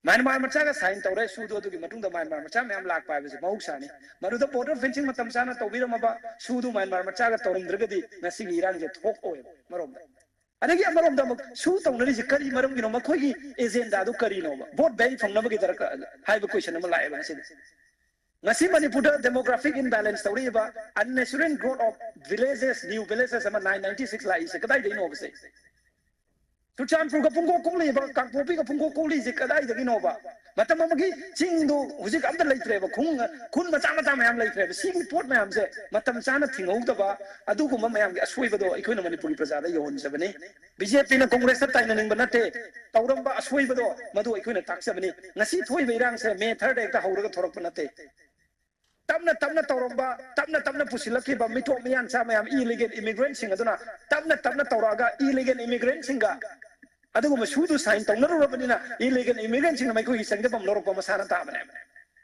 ꯃ꯭ꯌꯥꯟꯃꯥꯔ ꯃꯆꯥꯒ sign ꯇꯧꯔꯦ ꯁꯨꯗꯨ, ꯑꯗꯨꯒꯤ ꯃꯇꯨꯡꯗ ꯃ꯭ꯌꯥꯟꯃꯥꯔ ꯃꯆꯥ ꯃꯌꯥꯝ ꯂꯥꯛꯄ ꯍꯥꯏꯕꯁꯤ ꯃꯍꯧꯁꯥꯅꯤ꯫ ꯃꯗꯨꯗ border fencing ꯃꯇꯝ ꯆꯥꯅ ꯇꯧꯕꯤꯔꯝꯃꯕ, ꯁꯨꯗꯨ ꯃ꯭ꯌꯥꯟꯃꯥꯔ ꯃꯆꯥꯒ ꯇꯧꯔꯝꯗ꯭ꯔꯒꯗꯤ ꯉꯁꯤꯒꯤ ꯏꯔꯥꯡꯁꯦ ꯊꯣꯛꯑꯣꯏꯕ ꯑꯃꯔꯣꯝꯗ꯫ ꯑꯗꯒꯤ ꯑꯃꯔꯣꯝꯗ ꯑꯃꯨꯛ ꯁꯨ ꯇꯧꯅꯔꯤꯁꯦ ꯀꯔꯤ ꯃꯔꯝꯒꯤꯅꯣ? ꯃꯈꯣꯏꯒꯤ agenda ꯗꯨ ꯀꯔꯤꯅꯣꯕ? Vote bank ꯐꯪꯅꯕꯒꯤ ꯗꯔꯀꯥꯔ ꯍꯥꯏꯕ question ꯑꯃ ꯂꯥꯛꯑꯦꯕ ꯉꯁꯤꯗꯤ꯫ ꯉꯁꯤ ꯃꯅꯤꯄꯨꯔꯗ demographic imbalance ꯇꯧꯔꯛꯏꯕ, unnatural growth of villages, new villages ꯑꯃ nine ninety six ꯂꯥꯛꯏꯁꯦ ꯀꯗꯥꯏꯗꯒꯤꯅꯣꯕꯁꯦ? ꯆꯨꯔꯆꯥꯟꯄꯨꯔꯒ ꯄꯨꯡꯀꯣꯛ ꯀꯣꯛꯂꯤꯕ, ꯀꯥꯡꯄꯣꯛꯄꯤꯒ ꯄꯨꯡꯀꯣꯛ ꯀꯣꯛꯂꯤꯁꯦ ꯀꯗꯥꯏꯗꯒꯤꯅꯣꯕ? ꯃꯇꯝ ꯑꯃꯒꯤ ꯆꯤꯡꯗꯨ ꯍꯧꯖꯤꯛ ꯑꯝꯇ ꯂꯩꯇ꯭ꯔꯦꯕ, ꯈꯨꯟ, ꯈꯨꯟ ꯃꯆꯥ ꯃꯆꯥ ꯃꯌꯥꯝ ꯂꯩꯇ꯭ꯔꯦꯕ꯫ ꯁꯤꯒꯤ ꯄꯣꯠ ꯃꯌꯥꯝꯁꯦ ꯃꯇꯝ ꯆꯥꯅ ꯊꯤꯡꯍꯧꯗꯕ, ꯑꯗꯨꯒꯨꯝꯕ ꯃꯌꯥꯝꯒꯤ ꯑꯁꯣꯏꯕꯗꯣ ꯑꯩꯈꯣꯏꯅ ꯃꯅꯤꯄꯨꯔꯒꯤ ꯄ꯭ꯔꯖꯥꯗ ꯌꯧꯍꯟꯖꯕꯅꯤ꯫ ꯕꯤ ꯖꯦ ꯄꯤꯅ ꯀꯣꯡꯒ꯭ꯔꯦꯁꯇ ꯇꯥꯏꯅꯅꯤꯡꯕ ꯅꯠꯇꯦ꯫ ꯇꯧꯔꯝꯕ ꯑꯁꯣꯏꯕꯗꯣ ꯃꯗꯨ ꯑꯩꯈꯣꯏꯅ ꯇꯥꯛꯆꯕꯅꯤ꯫ ꯉꯁꯤ ꯊꯣꯛꯏꯕ ꯏꯔꯥꯡꯁꯦ ꯃꯦ ꯊꯥꯔꯗ ꯍꯦꯛꯇ ꯍꯧꯔꯒ ꯊꯣꯔꯛꯄ ꯅꯠꯇꯦ꯫ ꯇꯞꯅ ꯇꯞꯅ ꯇꯧꯔꯝꯕ, ꯇꯞꯅ ꯇꯞꯅ ꯄꯨꯁꯤꯜꯂꯛꯈꯤꯕ ꯃꯤꯊꯣꯛ ꯃꯤꯌꯥꯟꯆꯥ ꯃꯌꯥꯝ, ꯏꯂꯤꯒꯦꯜ ꯏꯃꯤꯒ꯭ꯔꯦꯟꯁꯤꯡ ꯑꯗꯨꯅ ꯇꯞꯅ ꯇꯞꯅ ꯇꯧꯔꯛꯑꯒ ꯏꯂꯤꯒꯦꯜ ꯏꯃꯤꯒ꯭ꯔꯦꯟꯁꯤꯡꯒ ꯑꯗꯨꯒꯨꯝꯕ ꯁꯨꯗꯨ ꯁꯥꯏꯟ ꯇꯧꯅꯔꯨꯔꯕꯅꯤꯅ ꯏꯂꯤꯒꯦꯜ ꯏꯃꯤꯒ꯭ꯔꯦꯟꯁꯤꯡꯅ ꯃꯈꯣꯏꯒꯤ ꯆꯪꯖꯐꯝ ꯂꯧꯔꯛꯄ ꯃꯁꯥꯅ ꯇꯥꯕꯅꯦꯕ꯫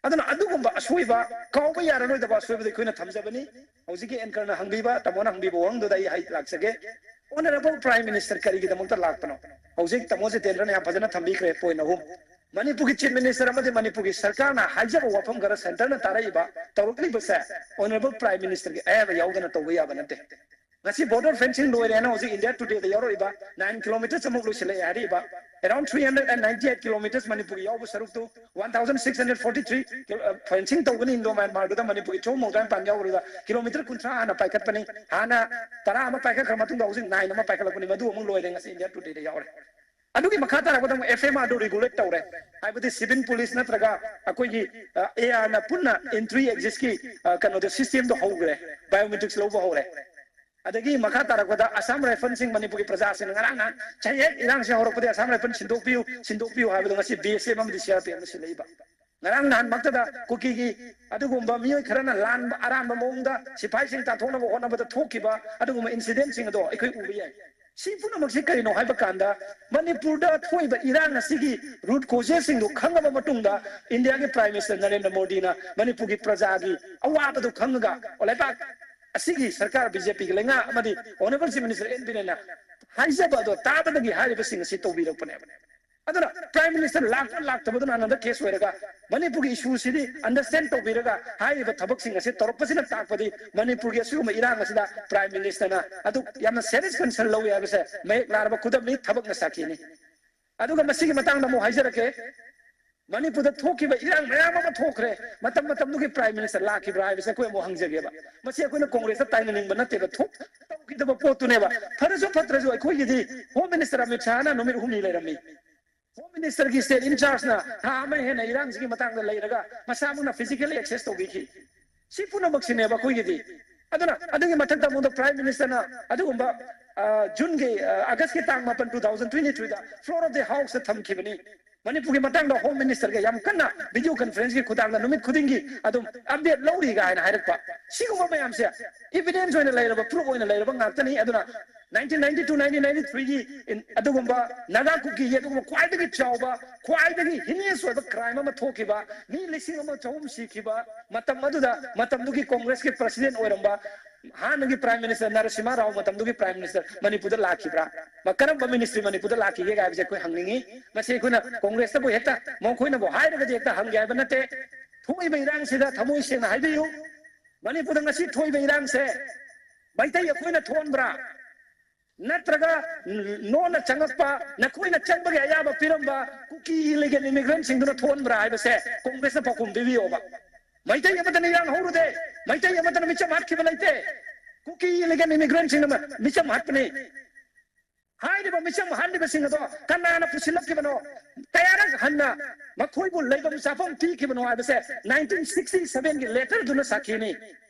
ꯑꯗꯨꯅ ꯑꯗꯨꯒꯨꯝꯕ ꯑꯁꯣꯏꯕ, ꯀꯥꯎꯕ ꯌꯥꯔꯔꯣꯏꯗꯕ ꯑꯁꯣꯏꯕꯗ ꯑꯩꯈꯣꯏꯅ ꯊꯝꯖꯕꯅꯤ꯫ ꯍꯧꯖꯤꯛꯀꯤ ꯑꯦꯡꯀꯔꯅ ꯍꯪꯕꯤꯕ, ꯇꯥꯃꯣꯅ ꯍꯪꯕꯤꯕ ꯋꯥꯍꯪꯗꯨꯗ ꯑꯩ ꯍꯥꯏ ꯂꯥꯛꯆꯒꯦ꯫ ꯑꯣꯅꯔꯦꯕꯜ ꯄ꯭ꯔꯥꯏꯝ ꯃꯤꯅꯤꯁꯇꯔ ꯀꯔꯤꯒꯤꯗꯃꯛꯇ ꯂꯥꯛꯄꯅꯣ? ꯍꯧꯖꯤꯛ ꯇꯥꯃꯣ ꯖꯤꯇꯦꯟꯗ꯭ꯔꯅ ꯌꯥꯝ ꯐꯖꯅ ꯊꯝꯕꯤꯈ꯭ꯔꯦ, ꯄꯣꯏꯟ ꯑꯍꯨꯝ꯫ ꯃꯅꯤꯄꯨꯔꯒꯤ ꯆꯤꯐ ꯃꯤꯅꯤꯁꯇꯔ ꯑꯃꯗꯤ ꯃꯅꯤꯄꯨꯔꯒꯤ ꯁꯔꯀꯥꯔꯅ ꯍꯥꯏꯖꯕ ꯋꯥꯐꯝ ꯈꯔ ꯁꯦꯟꯇꯔꯅ ꯇꯥꯔꯛꯏꯕ, ꯇꯧꯔꯛꯂꯤꯕꯁꯦ ꯑꯣꯅꯔꯦꯕꯜ ꯄ꯭ꯔꯥꯏꯝ ꯃꯤꯅꯤꯁꯇꯔꯒꯤ ꯑꯌꯥꯕ ꯌꯥꯎꯗꯅ ꯇꯧꯕ ꯌꯥꯕ ꯅꯠꯇꯦ꯫ ꯉꯁꯤ ꯕꯣꯔꯗꯔ ꯐꯦꯟꯁꯤꯡ ꯂꯣꯏꯔꯦꯅ ꯍꯧꯖꯤꯛ ꯏꯟꯗꯤꯌꯥ ꯇꯨꯗꯦꯗ ꯌꯥꯎꯔꯛꯏꯕ, ꯅꯥꯏꯟ ꯀꯤꯂꯣꯃꯤꯇꯔꯁ ꯑꯃꯨꯛ ꯂꯣꯏꯁꯤꯜꯂꯛꯑꯦ ꯍꯥꯏꯔꯛꯏꯕ꯫ Around three hundred and ninety eight kilometers ꯃꯅꯤꯄꯨꯔꯒꯤ ꯌꯥꯎꯕ ꯁꯔꯨꯛꯇꯨ, one thousand six hundred forty three fencing ꯇꯧꯒꯅꯤ ꯏꯟꯗꯣ ꯃ꯭ꯌꯥꯟꯃꯥꯔꯗꯨꯗ, ꯃꯅꯤꯄꯨꯔꯒꯤ ꯆꯣꯝ ꯃꯧꯗ꯭ꯔꯥ ꯅꯤꯄꯥꯟ ꯌꯥꯎꯕꯗꯨꯗ ꯀꯤꯂꯣꯃꯤꯇꯔ ꯀꯨꯟꯊ꯭ꯔꯥ ꯍꯥꯟꯅ ꯄꯥꯏꯈꯠꯄꯅꯤ꯫ ꯍꯥꯟꯅ ꯇꯔꯥ ꯑꯃ ꯄꯥꯏꯈꯠꯈ꯭ꯔ ꯃꯇꯨꯡꯗ ꯍꯧꯖꯤꯛ ꯅꯥꯏꯟ ꯑꯃ ꯄꯥꯏꯈꯠꯂꯛꯄꯅꯤ꯫ ꯃꯗꯨ ꯑꯃꯨꯛ ꯂꯣꯏꯔꯦ, ꯉꯁꯤ ꯏꯟꯗꯤꯌꯥ ꯇꯨꯗꯦꯗ ꯌꯥꯎꯔꯦ꯫ ꯑꯗꯨꯒꯤ ꯃꯈꯥ ꯇꯥꯔꯛꯄꯗ ꯑꯃꯨꯛ ꯑꯦꯐ ꯑꯦꯝ ꯑꯥꯔꯗꯨ ꯔꯤꯒꯨꯂꯦꯠ ꯇꯧꯔꯦ꯫ ꯍꯥꯏꯕꯗꯤ ꯁꯤꯚꯤꯜ ꯄꯨꯂꯤꯁ ꯅꯠꯇ꯭ꯔꯒ ꯑꯩꯈꯣꯏꯒꯤ, ꯑ, ꯑꯦ ꯑꯥꯔꯅ ꯄꯨꯟꯅ ꯑꯦꯟꯇ꯭ꯔꯤ ꯑꯦꯛꯖꯤꯠꯀꯤ, ꯑ, ꯀꯩꯅꯣꯗꯣ, ꯁꯤꯁꯇꯦꯝꯗꯣ ꯍꯧꯈ꯭ꯔꯦ, ꯕꯥꯏꯑꯣꯃꯦꯇ꯭ꯔꯤꯛꯁ ꯂꯧꯕ ꯍꯧꯔꯦ꯫ ꯑꯗꯒꯤ ꯃꯈꯥ ꯇꯥꯔꯛꯄꯗ ꯑꯁꯥꯝ ꯔꯥꯏꯐꯜꯁꯤꯡ ꯃꯅꯤꯄꯨꯔꯒꯤ ꯄ꯭ꯔꯖꯥꯁꯤꯡꯅ ꯉꯔꯥꯡ ꯅꯍꯥꯟ ꯆꯌꯦꯠ ꯏꯔꯥꯡꯁꯦ ꯍꯧꯔꯛꯄꯗꯒꯤ ꯑꯁꯥꯝ ꯔꯥꯏꯐꯜ ꯁꯤꯟꯗꯣꯛꯄꯤꯌꯨ, ꯁꯤꯟꯗꯣꯛꯄꯤꯌꯨ ꯍꯥꯏꯕꯗꯣ ꯉꯁꯤ ꯕꯤ ꯑꯦꯁ ꯑꯦꯐ ꯑꯃꯗꯤ ꯁꯤ ꯑꯥꯔ ꯄꯤ ꯑꯦꯐꯅ ꯁꯤꯜꯂꯛꯏꯕ꯫ ꯉꯔꯥꯡ ꯅꯍꯥꯟꯃꯛꯇꯗ ꯀꯨꯀꯤꯒꯤ ꯑꯗꯨꯒꯨꯝꯕ ꯃꯤꯑꯣꯏ ꯈꯔꯅ ꯂꯥꯟꯕ ꯑꯔꯥꯟꯕ ꯃꯑꯣꯡꯗ ꯁꯤꯐꯥꯏꯁꯤꯡ ꯇꯥꯟꯊꯣꯛꯅꯕ ꯍꯣꯠꯅꯕꯗ ꯊꯣꯛꯈꯤꯕ ꯑꯗꯨꯒꯨꯝꯕ ꯏꯟꯁꯤꯗꯦꯟꯁꯤꯡ ꯑꯗꯣ ꯑꯩꯈꯣꯏ ꯎꯕ ꯌꯥꯏ꯫ ꯁꯤ ꯄꯨꯝꯅꯃꯛꯁꯤ ꯀꯔꯤꯅꯣ ꯍꯥꯏꯕ ꯀꯥꯟꯗ, ꯃꯅꯤꯄꯨꯔꯗ ꯊꯣꯛꯏꯕ ꯏꯔꯥꯡ ꯑꯁꯤꯒꯤ ꯔꯨꯠ ꯀꯣꯖꯦꯁꯁꯤꯡꯗꯨ ꯈꯪꯉꯕ ꯃꯇꯨꯡꯗ ꯏꯟꯗꯤꯌꯥꯒꯤ ꯄ꯭ꯔꯥꯏꯝ ꯃꯤꯅꯤꯁꯇꯔ ꯅꯔꯦꯟꯗ꯭ꯔ ꯃꯣꯗꯤꯅ ꯃꯅꯤꯄꯨꯔꯒꯤ ꯄ꯭ꯔꯖꯥꯒꯤ ꯑꯋꯥꯕꯗꯨ ꯈꯪꯉꯒ ꯂꯩꯕꯥꯛ ꯑꯁꯤꯒꯤ ꯁꯔꯀꯥꯔ, ꯕꯤ ꯖꯦ ꯄꯤꯒꯤ ꯂꯩꯉꯥꯛ ꯑꯃꯗꯤ ꯑꯣꯅꯔꯦꯕꯜ ꯆꯤꯐ ꯃꯤꯅꯤꯁꯇꯔ ꯑꯦꯟ ꯕꯤꯔꯦꯟꯅ ꯍꯥꯏꯖꯕ ꯑꯗꯣ ꯇꯥꯕꯗꯒꯤ ꯍꯥꯏꯔꯤꯕꯁꯤꯡ ꯑꯁꯤ ꯇꯧꯕꯤꯔꯛꯄꯅꯦꯕ꯫ ꯑꯗꯨꯅ ꯄ꯭ꯔꯥꯏꯝ ꯃꯤꯅꯤꯁꯇꯔ ꯂꯥꯛꯄ ꯂꯥꯛꯇꯕꯗꯨꯅ ꯑꯅꯗꯔ ꯀꯦꯁ ꯑꯣꯏꯔꯒ, ꯃꯅꯤꯄꯨꯔꯒꯤ ꯏꯁꯨꯁꯤꯗꯤ ꯑꯟꯗꯔꯁꯇꯦꯟ ꯇꯧꯕꯤꯔꯒ ꯍꯥꯏꯔꯤꯕ ꯊꯕꯛꯁꯤꯡ ꯑꯁꯤ ꯇꯧꯔꯛꯄꯁꯤꯅ ꯇꯥꯛꯄꯗꯤ ꯃꯅꯤꯄꯨꯔꯒꯤ ꯑꯁꯤꯒꯨꯝꯕ ꯏꯔꯥꯡ ꯑꯁꯤꯗ ꯄ꯭ꯔꯥꯏꯝ ꯃꯤꯅꯤꯁꯇꯔꯅ ꯑꯗꯨ ꯌꯥꯝꯅ ꯁꯦꯔꯤꯌꯁ ꯀꯟꯁꯔꯟ ꯂꯧꯏ ꯍꯥꯏꯕꯁꯦ ꯃꯌꯦꯛ ꯂꯥꯔꯕ ꯈꯨꯗꯝꯅꯤ, ꯊꯕꯛꯅ ꯁꯥꯈꯤꯅꯤ꯫ ꯑꯗꯨꯒ ꯃꯁꯤꯒꯤ ꯃꯇꯥꯡꯗ ꯑꯃꯨꯛ ꯍꯥꯏꯖꯔꯛꯀꯦ꯫ ꯃꯅꯤꯄꯨꯔꯗ ꯊꯣꯛꯈꯤꯕ ꯏꯔꯥꯡ ꯃꯌꯥꯝ ꯑꯃ ꯊꯣꯛꯈ꯭ꯔꯦ, ꯃꯇꯝ ꯃꯇꯝꯗꯨꯒꯤ Prime Minister ꯂꯥꯛꯈꯤꯕ꯭ꯔꯥ ꯍꯥꯏꯕꯁꯦ ꯑꯩꯈꯣꯏ ꯑꯃꯨꯛ ꯍꯪꯖꯒꯦꯕ꯫ ꯃꯁꯤ ꯑꯩꯈꯣꯏꯅ ꯀꯣꯡꯒ꯭ꯔꯦꯁꯇ ꯇꯥꯏꯅꯅꯤꯡꯕ ꯅꯠꯇꯦꯕ, ꯊꯣꯛ-, ꯇꯧꯈꯤꯗꯕ ꯄꯣꯠꯇꯨꯅꯦꯕ꯫ ꯐꯔꯁꯨ ꯐꯠꯇ꯭ꯔꯁꯨ ꯑꯩꯈꯣꯏꯒꯤꯗꯤ Home Minister ꯑꯃꯤꯠ ꯁꯥꯍꯅ ꯅꯨꯃꯤꯠ ꯍꯨꯝꯅꯤ ꯂꯩꯔꯝꯃꯤ꯫ Home Minister ꯒꯤ state in charge ꯅ ꯊꯥ ꯑꯃ ꯍꯦꯟꯅ ꯏꯔꯥꯡꯁꯤꯒꯤ ꯃꯇꯥꯡꯗ ꯂꯩꯔꯒ ꯃꯁꯥꯃꯛꯅ physically access ꯇꯧꯕꯤꯈꯤ꯫ ꯁꯤ ꯄꯨꯝꯅꯃꯛꯁꯤꯅꯦꯕ ꯑꯩꯈꯣꯏꯒꯤꯗꯤ꯫ ꯑꯗꯨꯅ ꯑꯗꯨꯒꯤ ꯃꯊꯛꯇ ꯑꯃꯨꯛ Prime Minister ꯅ ꯑꯗꯨꯒꯨꯝꯕ, ꯑ, June ꯒꯤ, ꯑ, August ꯀꯤ ꯇꯥꯡ ꯃꯥꯄꯟ, two thousand twenty three the floor of the House ꯇ ꯊꯝꯈꯤꯕꯅꯤ꯫ ꯃꯅꯤꯄꯨꯔꯒꯤ ꯃꯇꯥꯡꯗ Home Minister ꯒ ꯌꯥꯝ ꯀꯟꯅ video conference ꯀꯤ ꯈꯨꯊꯥꯡꯗ ꯅꯨꯃꯤꯠ ꯈꯨꯗꯤꯡꯒꯤ ꯑꯗꯨꯝ update ꯂꯧꯔꯤ ꯀꯥꯏꯅ ꯍꯥꯏꯔꯛꯄ꯫ ꯁꯤꯒꯨꯝꯕ ꯃꯌꯥꯝꯁꯦ evidence ꯑꯣꯏꯅ ꯂꯩꯔꯕ, proof ꯑꯣꯏꯅ ꯂꯩꯔꯕ ꯉꯥꯛꯇꯅꯤ꯫ ꯑꯗꯨꯅ nineteen ninety two, nineteen ninety three ꯒꯤ in-, ꯑꯗꯨꯒꯨꯝꯕ ꯅꯥꯒꯥ ꯀꯨꯀꯤꯒꯤ ꯑꯗꯨꯒꯨꯝꯕ ꯈ꯭ꯋꯥꯏꯗꯒꯤ ꯆꯥꯎꯕ, ꯈ꯭ꯋꯥꯏꯗꯒꯤ heinous ꯑꯣꯏꯕ crime ꯑꯃ ꯊꯣꯛꯈꯤꯕ, ꯃꯤ ꯂꯤꯁꯤꯡ ꯑꯃ ꯆꯍꯨꯝ ꯁꯤꯈꯤꯕ ꯃꯇꯝ ꯑꯗꯨꯗ, ꯃꯇꯝꯗꯨꯒꯤ ꯀꯣꯡꯒ꯭ꯔꯦꯁꯀꯤ president ꯑꯣꯏꯔꯝꯕ ꯍꯥꯟꯅꯒꯤ Prime Minister ꯅꯔꯁꯤꯃꯍ ꯔꯥꯎ ꯃꯇꯝꯗꯨꯒꯤ Prime Minister ꯃꯅꯤꯄꯨꯔꯗ ꯂꯥꯛꯈꯤꯕ꯭ꯔꯥ? ꯃ-, ꯀꯔꯝꯕ ministry ꯃꯅꯤꯄꯨꯔꯗ ꯂꯥꯛꯈꯤꯒꯦ ꯍꯥꯏꯕꯁꯦ ꯑꯩꯈꯣꯏ ꯍꯪꯅꯤꯡꯉꯤ꯫ ꯃꯁꯤ ꯑꯩꯈꯣꯏꯅ ꯀꯣꯡꯒ꯭ꯔꯦꯁꯇꯕꯨ ꯍꯦꯛꯇ, ꯃꯈꯣꯏꯅꯕꯨ ꯍꯥꯏꯔꯒꯗꯤ ꯍꯦꯛꯇ ꯍꯪꯒꯦ ꯍꯥꯏꯕ ꯅꯠꯇꯦ꯫ ꯊꯣꯛꯏꯕ ꯏꯔꯥꯡꯁꯤꯗ ꯊꯃꯣꯏ ꯁꯦꯡꯅ ꯍꯥꯏꯕꯤꯌꯨ, ꯃꯅꯤꯄꯨꯔꯗ ꯉꯁꯤ ꯊꯣꯛꯏꯕ ꯏꯔꯥꯡꯁꯦ ꯃꯩꯇꯩ ꯑꯩꯈꯣꯏꯅ ꯊꯣꯛꯍꯟꯕ꯭ꯔꯥ? ꯅꯠꯇ꯭ꯔꯒ ꯅꯣꯟꯅ ꯆꯪꯉꯛꯄ, ꯅꯈꯣꯏꯅ ꯆꯪꯕꯒꯤ ꯑꯌꯥꯕ ꯄꯤꯔꯝꯕ ꯀꯨꯀꯤ illegal immigrant ꯁꯤꯡꯗꯨꯅ ꯊꯣꯛꯍꯟꯕ꯭ꯔꯥ ꯍꯥꯏꯕꯁꯦ ꯀꯣꯡꯒ꯭ꯔꯦꯁꯅ ꯄꯥꯎꯈꯨꯝ ꯄꯤꯕꯤꯌꯣꯕ꯫ ꯃꯩꯇꯩ ꯑꯃꯠꯇꯅ ꯏꯔꯥꯡ ꯍꯧꯔꯨꯗꯦ, ꯃꯩꯇꯩ ꯑꯃꯠꯇꯅ ꯃꯤꯆꯝ ꯍꯥꯠꯈꯤꯕ ꯂꯩꯇꯦ꯫ ꯀꯨꯀꯤ illegal immigrant ꯁꯤꯡꯅ ꯃ-, ꯃꯤꯆꯝ ꯍꯥꯠꯄꯅꯤ꯫ ꯍꯥꯏꯔꯤꯕ ꯃꯤꯆꯝ ꯍꯥꯠꯂꯤꯕꯁꯤꯡ ꯑꯗꯣ ꯀꯅꯥꯅ ꯄꯨꯁꯤꯜꯂꯛꯈꯤꯕꯅꯣ? ꯀꯌꯥꯔꯛ ꯍꯟꯅ ꯃꯈꯣꯏꯕꯨ ꯂꯩꯐꯝ ꯆꯥꯐꯝ ꯄꯤꯈꯤꯕꯅꯣ ꯍꯥꯏꯕꯁꯦ nineteen sixty seven ꯒꯤ letter ꯗꯨꯅ ꯁꯥꯈꯤꯅꯤ꯫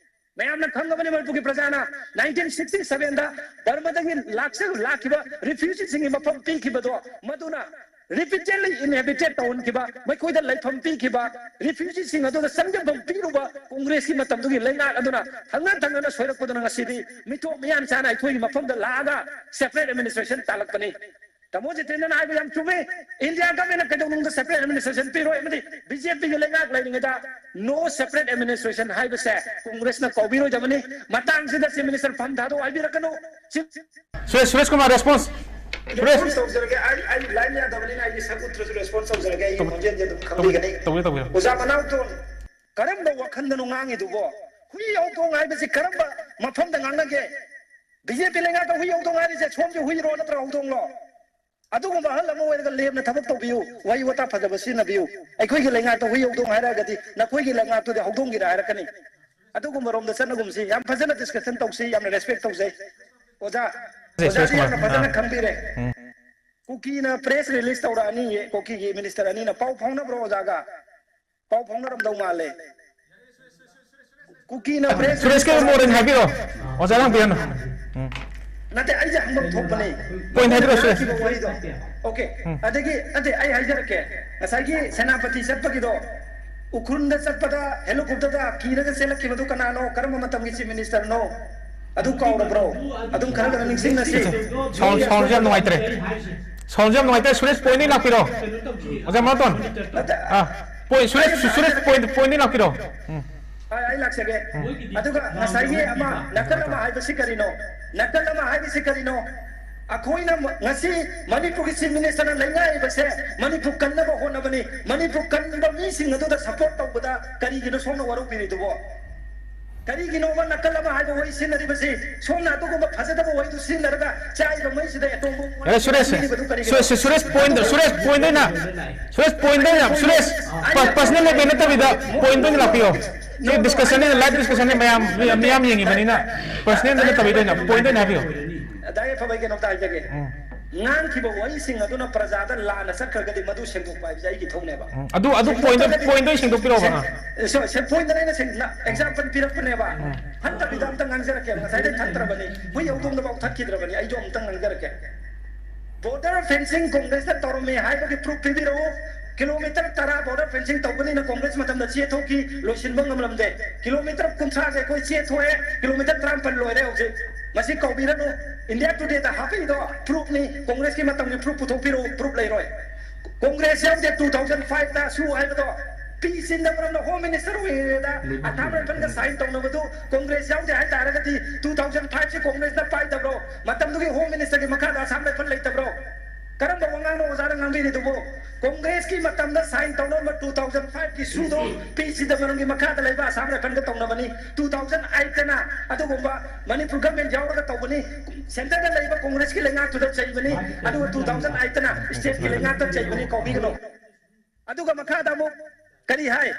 ꯃꯌꯥꯝꯅ ꯈꯪꯉꯕꯅꯤ, ꯃꯅꯤꯄꯨꯔꯒꯤ ꯄ꯭ꯔꯖꯥꯅ nineteen sixty seven ꯗ ꯕꯔꯃꯗꯒꯤ ꯂꯥꯛꯆ-, ꯂꯥꯛꯈꯤꯕ refugee ꯁꯤꯡꯒꯤ ꯃꯐꯝ ꯄꯤꯈꯤꯕꯗꯣ, ꯃꯗꯨꯅ repeatedly inhabited ꯇꯧꯍꯟꯈꯤꯕ, ꯃꯈꯣꯏꯗ ꯂꯩꯐꯝ ꯄꯤꯈꯤꯕ, refugee ꯁꯤꯡ ꯑꯗꯨꯗ ꯆꯪꯖꯐꯝ ꯄꯤꯔꯨꯕ ꯀꯣꯡꯒ꯭ꯔꯦꯁꯀꯤ ꯃꯇꯝꯗꯨꯒꯤ ꯂꯩꯉꯥꯛ ꯑꯗꯨꯅ ꯊꯪꯅ ꯊꯪꯅꯅ ꯁꯣꯏꯔꯛꯄꯗꯨꯅ ꯉꯁꯤꯗꯤ ꯃꯤꯇꯣꯞ ꯃꯤꯌꯥꯟ ꯆꯥꯅ ꯑꯩꯈꯣꯏꯒꯤ ꯃꯐꯝꯗ ꯂꯥꯛꯑꯒ separate administration ꯇꯥꯜꯂꯛꯄꯅꯤ꯫ ꯇꯥꯃꯣ ꯖꯤꯇꯦꯟꯗ꯭ꯔꯅ ꯍꯥꯏꯕ ꯌꯥꯝ ꯆꯨꯝꯃꯤ꯫ India government ꯅ ꯀꯩꯗꯧꯅꯨꯡꯗ separate administration ꯄꯤꯔꯣꯏ, ꯑꯃꯗꯤ BJP ꯒꯤ ꯂꯩꯉꯥꯛ ꯂꯩꯔꯤꯉꯩꯗ no separate administration ꯍꯥꯏꯕꯁꯦ ꯀꯣꯡꯒ꯭ꯔꯦꯁꯅ ꯀꯧꯕꯤꯔꯣꯏꯗꯕꯅꯤ꯫ ꯃꯇꯥꯡꯁꯤꯗ Chief Minister ꯐꯝ ꯊꯥꯗꯣꯛ ꯍꯥꯏꯕꯤꯔꯛꯀꯅꯨ꯫ Chief Suresh, Suresh Kumar, response꯫ Suresh. Response ꯇꯧꯖꯔꯒꯦ꯫ ꯑꯩ, ꯑꯩ line ꯌꯥꯗꯕꯅꯤꯅ ꯑꯩꯒꯤ ꯁꯛ ꯎꯠꯇ꯭ꯔꯁꯨ response ꯇꯧꯖꯔꯒꯦ꯫ ꯑꯩꯒꯤ ꯇꯧ-, ꯈꯣꯟꯖꯦꯜꯁꯦ ꯑꯗꯨꯝ ꯇꯧꯒꯦ, ꯈꯪꯕꯤꯒꯅꯤ꯫ ꯇꯧꯒꯦ, ꯇꯧꯒꯦ꯫ ꯑꯣꯖꯥ ꯃꯅꯥꯎꯇꯣꯟ, ꯀꯔꯝꯕ ꯋꯥꯈꯜꯗꯅꯣ ꯉꯥꯡꯉꯤꯗꯨꯕꯣ? ꯍꯨꯏ ꯍꯧꯗꯣꯡ ꯍꯥꯏꯕꯁꯤ ꯀꯔꯝꯕ ꯃꯐꯝꯗ ꯉꯥꯡꯅꯒꯦ? BJP ꯂꯩꯉꯥꯛꯇ ꯍꯨꯏ ꯍꯧꯗꯣꯡ ꯍꯥꯏꯔꯤꯁꯦ ꯁꯣꯝꯁꯦ ꯍꯨꯏꯔꯣ ꯅꯠꯇ꯭ꯔꯒ ꯍꯧꯗꯣꯡꯂꯣ? ꯑꯗꯨꯒꯨꯝꯕ ꯑꯍꯜ ꯑꯃ ꯑꯣꯏꯔꯒ ꯂꯦꯝꯅ ꯊꯕꯛ ꯇꯧꯕꯤꯌꯨ, ꯋꯥꯍꯩ ꯋꯥꯇꯥ ꯐꯖꯕ ꯁꯤꯖꯤꯟꯅꯕꯤꯌꯨ꯫ ꯑꯩꯈꯣꯏꯒꯤ ꯂꯩꯉꯥꯛꯇ ꯍꯨꯏ ꯍꯧꯗꯣꯡ ꯍꯥꯏꯔꯛꯑꯒꯗꯤ ꯅꯈꯣꯏꯒꯤ ꯂꯩꯉꯥꯛꯇꯨꯗꯤ ꯍꯧꯗꯣꯡꯒꯤꯔ ꯍꯥꯏꯔꯛꯀꯅꯤ꯫ ꯑꯗꯨꯒꯨꯝꯕ ꯔꯣꯝꯗ ꯆꯠꯅꯒꯨꯝꯁꯤ꯫ ꯌꯥꯝ ꯐꯖꯅ ꯗꯤꯁꯀꯁꯟ ꯇꯧꯁꯤ, ꯌꯥꯝꯅ ꯔꯦꯁꯄꯦꯛ ꯇꯧꯖꯩ꯫ ꯑꯣꯖꯥ, ꯁꯦ, ꯑꯣꯖꯥꯗꯤ ꯁꯨꯔꯦꯁ ꯌꯥꯝꯅ ꯀꯨꯃꯥꯔ, ꯐꯖꯅ ꯑꯥ꯫ ꯈꯪꯕꯤꯔꯦ꯫ ꯎꯝ꯫ ꯀꯨꯀꯤꯅ ꯄ꯭ꯔꯦꯁ ꯔꯤꯂꯤꯁ ꯇꯧꯔꯛꯑꯅꯤꯌꯦ, ꯀꯨꯀꯤꯒꯤ ꯃꯤꯅꯤꯁꯇꯔ ꯑꯅꯤꯅ꯫ ꯄꯥꯎ ꯐꯥꯎꯅꯕ꯭ꯔꯣ ꯑꯣꯖꯥꯒ? ꯄꯥꯎ ꯐꯥꯎꯅꯔꯝꯗꯧ ꯃꯥꯜꯂꯦ꯫ ꯀꯨꯀꯤꯅ ꯄ꯭ꯔꯦꯁ ꯁꯨꯔꯦꯁꯀꯤ ꯔꯤꯂꯤꯁ ꯃꯣꯠ ꯑꯣꯏꯅ ꯇꯧꯔꯛꯑꯅꯤ꯫ ꯍꯥꯏꯕꯤꯔꯣ꯫ ꯑꯣꯖꯥꯗ ꯍꯪꯕꯤꯔꯝꯃꯣ꯫ ꯎꯝ꯫ ꯅꯠꯇꯦ, ꯑꯩꯁꯦ ꯍꯪꯐꯝ ꯊꯣꯛꯄꯅꯦ꯫ ꯄꯣꯏꯟ ꯍꯥꯏꯕꯤꯔꯣ, ꯁꯨꯔꯦꯁ꯫ ꯉꯥꯡꯈꯤꯕ ꯋꯥꯍꯩꯗꯣ꯫ ꯑꯣꯀꯦ꯫ ꯎꯝ꯫ ꯑꯗꯒꯤ, ꯅꯠꯇꯦ, ꯑꯩ ꯍꯥꯏꯖꯔꯛꯀꯦ꯫ ꯉꯁꯥꯏꯒꯤ ꯁꯦꯅꯥꯄꯇꯤ ꯆꯠꯄꯒꯤꯗꯣ, ꯎꯈ꯭ꯔꯨꯜꯗ ꯆꯠꯄꯗ ꯍꯦꯂꯤꯀꯣꯞꯇꯔꯗ ꯀꯤꯔꯒ ꯆꯦꯜꯂꯛꯈꯤꯕꯗꯣ ꯀꯅꯥꯅꯣ? ꯀꯔꯝꯕ ꯃꯇꯝꯒꯤ ꯆꯤꯐ ꯃꯤꯅꯤꯁꯇꯔꯅꯣ? ꯑꯗꯨ ꯀꯥꯎꯔꯕ꯭ꯔꯣ? ꯑꯗꯨꯝ ꯈꯔ ꯈꯔ ꯅꯤꯡꯁꯤꯡꯅꯁꯤ꯫ ꯁꯥꯎꯟ-, ꯁꯥꯎꯟꯁꯦ ꯌꯥꯝ ꯅꯨꯡꯉꯥꯏꯇ꯭ꯔꯦ꯫ ꯁꯥꯎꯟꯁꯦ ꯌꯥꯝ ꯅꯨꯡꯉꯥꯏꯇ꯭ꯔꯦ꯫ ꯁꯨꯔꯦꯁ, ꯄꯣꯏꯟꯗꯒꯤ ꯂꯥꯛꯄꯤꯔꯣ꯫ ꯑꯣꯖꯥ ꯃꯔꯥꯇꯣꯟ꯫ ꯅꯠꯇꯦ꯫ ꯑꯥ, ꯄꯣꯏꯟ, ꯁꯨꯔꯦꯁ, ꯑꯩ ꯁꯨꯔꯦꯁ, ꯄꯣꯏꯟ, ꯄꯣꯏꯟꯗꯒꯤ ꯂꯥꯛꯄꯤꯔꯣ꯫ ꯎꯝ꯫ ꯑꯩ, ꯑꯩ ꯂꯥꯛꯆꯒꯦ꯫ ꯎꯝ꯫ ꯑꯗꯨꯒ ꯉꯁꯥꯏꯒꯤ ꯑꯃ, ꯅꯥꯀꯜ ꯑꯃ ꯍꯥꯏꯕꯁꯤ ꯀꯔꯤꯅꯣ? ꯅꯥꯀꯜ ꯑꯃ ꯍꯥꯏꯕꯁꯤ ꯀꯔꯤꯅꯣ? ꯑꯩꯈꯣꯏꯅ ꯃ-, ꯉꯁꯤ ꯃꯅꯤꯄꯨꯔꯒꯤ ꯆꯤꯐ ꯃꯤꯅꯤꯁꯇꯔꯅ ꯂꯩꯉꯥꯛꯏꯕꯁꯦ ꯃꯅꯤꯄꯨꯔ ꯀꯟꯅꯕ ꯍꯣꯠꯅꯕꯅꯤ꯫ ꯃꯅꯤꯄꯨꯔ ꯀꯟꯕ ꯃꯤꯁꯤꯡ ꯑꯗꯨꯗ ꯁꯄꯣꯔꯠ ꯇꯧꯕꯗ ꯀꯔꯤꯒꯤꯅꯣ ꯁꯣꯝꯅ ꯋꯥꯔꯧꯕꯤꯔꯤꯗꯨꯕꯣ? ꯀꯔꯤꯒꯤꯅꯣꯕ ꯅꯥꯀꯜ ꯑꯃ ꯍꯥꯏꯕ ꯋꯥꯍꯩ ꯁꯤꯖꯤꯟꯅꯔꯤꯕꯁꯤ? ꯁꯣꯝꯅ ꯑꯗꯨꯒꯨꯝꯕ ꯐꯖꯗꯕ ꯋꯥꯍꯩꯗꯨ ꯁꯤꯖꯤꯟꯅꯔꯒ ꯆꯥꯏꯕ ꯃꯩꯁꯤꯗ ꯑꯦꯇꯣꯝ ꯕꯣꯝ ꯌꯥꯔꯦ, ꯁꯨꯔꯦꯁ꯫ ꯁꯤꯖꯤꯟꯅꯔꯤꯕꯗꯨ ꯀꯔꯤꯒꯤꯅꯣ? ꯁꯨꯔꯦꯁ, ꯁꯨꯔꯦꯁ ꯄꯣꯏꯟꯗ, ꯁꯨꯔꯦꯁ ꯄꯣꯏꯟꯗ ꯑꯣꯏꯅ, ꯁꯨꯔꯦꯁ ꯄꯣꯏꯟꯗ ꯑꯣꯏꯅ, ꯁꯨꯔꯦꯁ, ꯄ-, ꯄꯔꯁꯅꯦꯜ ꯑꯣꯏꯕ ꯅꯠꯇꯕꯤꯗ ꯄꯣꯏꯟꯗ ꯑꯣꯏꯅ ꯂꯥꯛꯄꯤꯌꯣ꯫ ꯁꯤ ꯗꯤꯁꯀꯁꯟꯅꯤꯅ, ꯂꯥꯏꯚ ꯗꯤꯁꯀꯁꯟꯅꯤ, ꯃꯌꯥꯝ, ꯃꯤꯌꯥꯝ ꯌꯦꯡꯉꯤꯕꯅꯤꯅ ꯄꯔꯁꯅꯦꯜꯗ ꯅꯠꯇꯕꯤꯗ ꯑꯣꯏꯅ ꯄꯣꯏꯟꯗ ꯑꯣꯏꯅ ꯍꯥꯏꯕꯤꯌꯣ꯫ ꯗꯥꯏꯔꯦꯛ ꯐꯕ ꯑꯩ ꯀꯩꯅꯣꯝꯇ ꯍꯥꯏꯖꯒꯦ꯫ ꯎꯝ꯫ ꯉꯥꯡꯈꯤꯕ ꯋꯥꯍꯩꯁꯤꯡ ꯑꯗꯨꯅ ꯄ꯭ꯔꯖꯥꯗ ꯂꯥꯟꯅ ꯆꯠꯈ꯭ꯔꯒꯗꯤ ꯃꯗꯨ ꯁꯦꯡꯗꯣꯛꯄ ꯍꯥꯏꯕꯁꯦ ꯑꯩꯒꯤ ꯏꯊꯧꯅꯦꯕ꯫ ꯎꯝ, ꯑꯗꯨ, ꯑꯗꯨ ꯄꯣꯏꯟꯗꯣ, ꯁꯦꯡꯗꯣꯛꯇ꯭ꯔꯒꯗꯤ ꯄꯣꯏꯟꯗꯣ ꯑꯩ ꯁꯦꯡꯗꯣꯛꯄꯤꯔꯛꯑꯣꯕ, ꯁꯦꯡ-, ꯑꯥ꯫ ꯁꯦ-, ꯁꯦ-, ꯄꯣꯏꯟꯗꯅ ꯑꯩꯅ ꯁꯦꯡ-, ꯅ-, ꯑꯦꯛꯖꯥꯝꯄꯜ ꯄꯤꯔꯛꯄꯅꯦꯕ꯫ ꯎꯝ꯫ ꯍꯟꯊꯕꯤꯗ ꯑꯝꯇ ꯉꯥꯡꯖꯔꯛꯀꯦ꯫ ꯉꯁꯥꯏꯗꯩ ꯊꯠꯇ꯭ꯔꯕꯅꯤ꯫ ꯍꯨꯏ ꯍꯧꯗꯣꯡꯗꯐꯥꯎ ꯊꯠꯈꯤꯗ꯭ꯔꯕꯅꯤ꯫ ꯑꯩꯁꯨ ꯑꯃꯨꯛꯇꯪ ꯉꯥꯡꯖꯔꯛꯀꯦ꯫ ꯕꯣꯔꯗꯔ ꯐꯦꯟꯁꯤꯡ ꯀꯣꯡꯒ꯭ꯔꯦꯁꯅ ꯇꯧꯔꯝꯃꯤ ꯍꯥꯏꯕꯒꯤ ꯄ꯭ꯔꯨꯐ ꯄꯤꯕꯤꯔꯛꯎ꯫ ꯀꯤꯂꯣꯃꯤꯇꯔ ꯇꯔꯥ ꯕꯣꯔꯗꯔ ꯐꯦꯟꯁꯤꯡ ꯇꯧꯕꯅꯤꯅ ꯀꯣꯡꯒ꯭ꯔꯦꯁ ꯃꯇꯝꯗ ꯆꯦꯊꯣꯛꯈꯤ, ꯂꯣꯏꯁꯤꯟꯕ ꯉꯝꯂꯝꯗꯦ꯫ ꯀꯤꯂꯣꯃꯤꯇꯔ ꯀꯨꯟꯊ꯭ꯔꯥꯁꯦ ꯑꯩꯈꯣꯏ ꯆꯦꯊꯣꯛꯑꯦ, ꯀꯤꯂꯣꯃꯤꯇꯔ ꯇꯔꯥꯃꯥꯄꯜ ꯂꯣꯏꯔꯦ ꯍꯧꯖꯤꯛ꯫ ꯃꯁꯤ ꯀꯧꯕꯤꯔꯅꯨ꯫ ꯏꯟꯗꯤꯌꯥ ꯇꯨꯗꯦꯗ ꯍꯥꯞꯄꯛꯏꯗꯣ ꯄ꯭ꯔꯨꯐꯅꯤ, ꯀꯣꯡꯒ꯭ꯔꯦꯁꯀꯤ ꯃꯇꯝꯒꯤ ꯄ꯭ꯔꯨꯐ ꯄꯨꯊꯣꯛꯄꯤꯔꯛꯎ, ꯄ꯭ꯔꯨꯐ ꯂꯩꯔꯣꯏ꯫ ꯀꯣꯡꯒ꯭ꯔꯦꯁ ꯌꯥꯎꯗꯦ ꯇꯨ ꯊꯥꯎꯖꯟ ꯐꯥꯏꯚꯇ ꯁꯨ ꯍꯥꯏꯕꯗꯣ꯫ ꯄꯤ ꯆꯤꯗꯝꯕꯔꯝꯅ ꯍꯣꯝ ꯃꯤꯅꯤꯁꯇꯔ ꯑꯣꯏꯔꯤꯉꯩꯗ ꯑꯁꯥꯝ ꯔꯥꯏꯐꯜꯒ ꯁꯥꯏꯟ ꯇꯧꯅꯕꯗꯨ ꯀꯣꯡꯒ꯭ꯔꯦꯁ ꯌꯥꯎꯗꯦ ꯍꯥꯏꯇꯥꯔꯒꯗꯤ ꯇꯨ ꯊꯥꯎꯖꯟ ꯐꯥꯏꯚꯁꯤ ꯀꯣꯡꯒ꯭ꯔꯦꯁꯅ ꯄꯥꯏꯗꯕ꯭ꯔꯣ? ꯃꯇꯝꯗꯨꯒꯤ ꯍꯣꯝ ꯃꯤꯅꯤꯁꯇꯔꯒꯤ ꯃꯈꯥꯗ ꯑꯁꯥꯝ ꯔꯥꯏꯐꯜ ꯂꯩꯇꯕ꯭ꯔꯣ? ꯀꯔꯝꯕ ꯋꯥꯉꯥꯡꯅꯣ ꯑꯣꯖꯥꯅ ꯉꯥꯡꯕꯤꯔꯤꯗꯨꯕꯨ? ꯀꯣꯡꯒ꯭ꯔꯦꯁꯀꯤ ꯃꯇꯝꯗ ꯁꯥꯏꯟ ꯇꯧꯅꯔꯝꯕ ꯇꯨ ꯊꯥꯎꯖꯟ ꯐꯥꯏꯚꯀꯤ ꯁꯨꯗꯣ ꯄꯤ ꯆꯤꯗꯝꯕꯔꯝꯒꯤ ꯃꯈꯥꯗ ꯂꯩꯕ ꯑꯁꯥꯝ ꯔꯥꯏꯐꯜꯒ ꯇꯧꯅꯕꯅꯤ꯫ ꯇꯨ ꯊꯥꯎꯖꯟ ꯑꯩꯠꯇꯅ ꯑꯗꯨꯒꯨꯝꯕ ꯃꯅꯤꯄꯨꯔ ꯒꯚꯔꯟꯃꯦꯟꯠ ꯌꯥꯎꯔꯒ ꯇꯧꯕꯅꯤ꯫ ꯁꯦꯟꯇꯔꯗ ꯂꯩꯕ ꯀꯣꯡꯒ꯭ꯔꯦꯁꯀꯤ ꯂꯩꯉꯥꯛꯇꯨꯗ ꯆꯩꯕꯅꯤ, ꯑꯗꯨꯒ ꯇꯨ ꯊꯥꯎꯖꯟ ꯑꯩꯠꯇꯅ ꯁ꯭ꯇꯦꯠꯀꯤ ꯂꯩꯉꯥꯛꯇ ꯆꯩꯕꯅꯤ꯫ ꯀꯥꯎꯕꯤꯒꯅꯨ꯫ ꯑꯗꯨꯒ ꯃꯈꯥꯗ ꯑꯃꯨꯛ ꯀꯔꯤ ꯍꯥꯏ?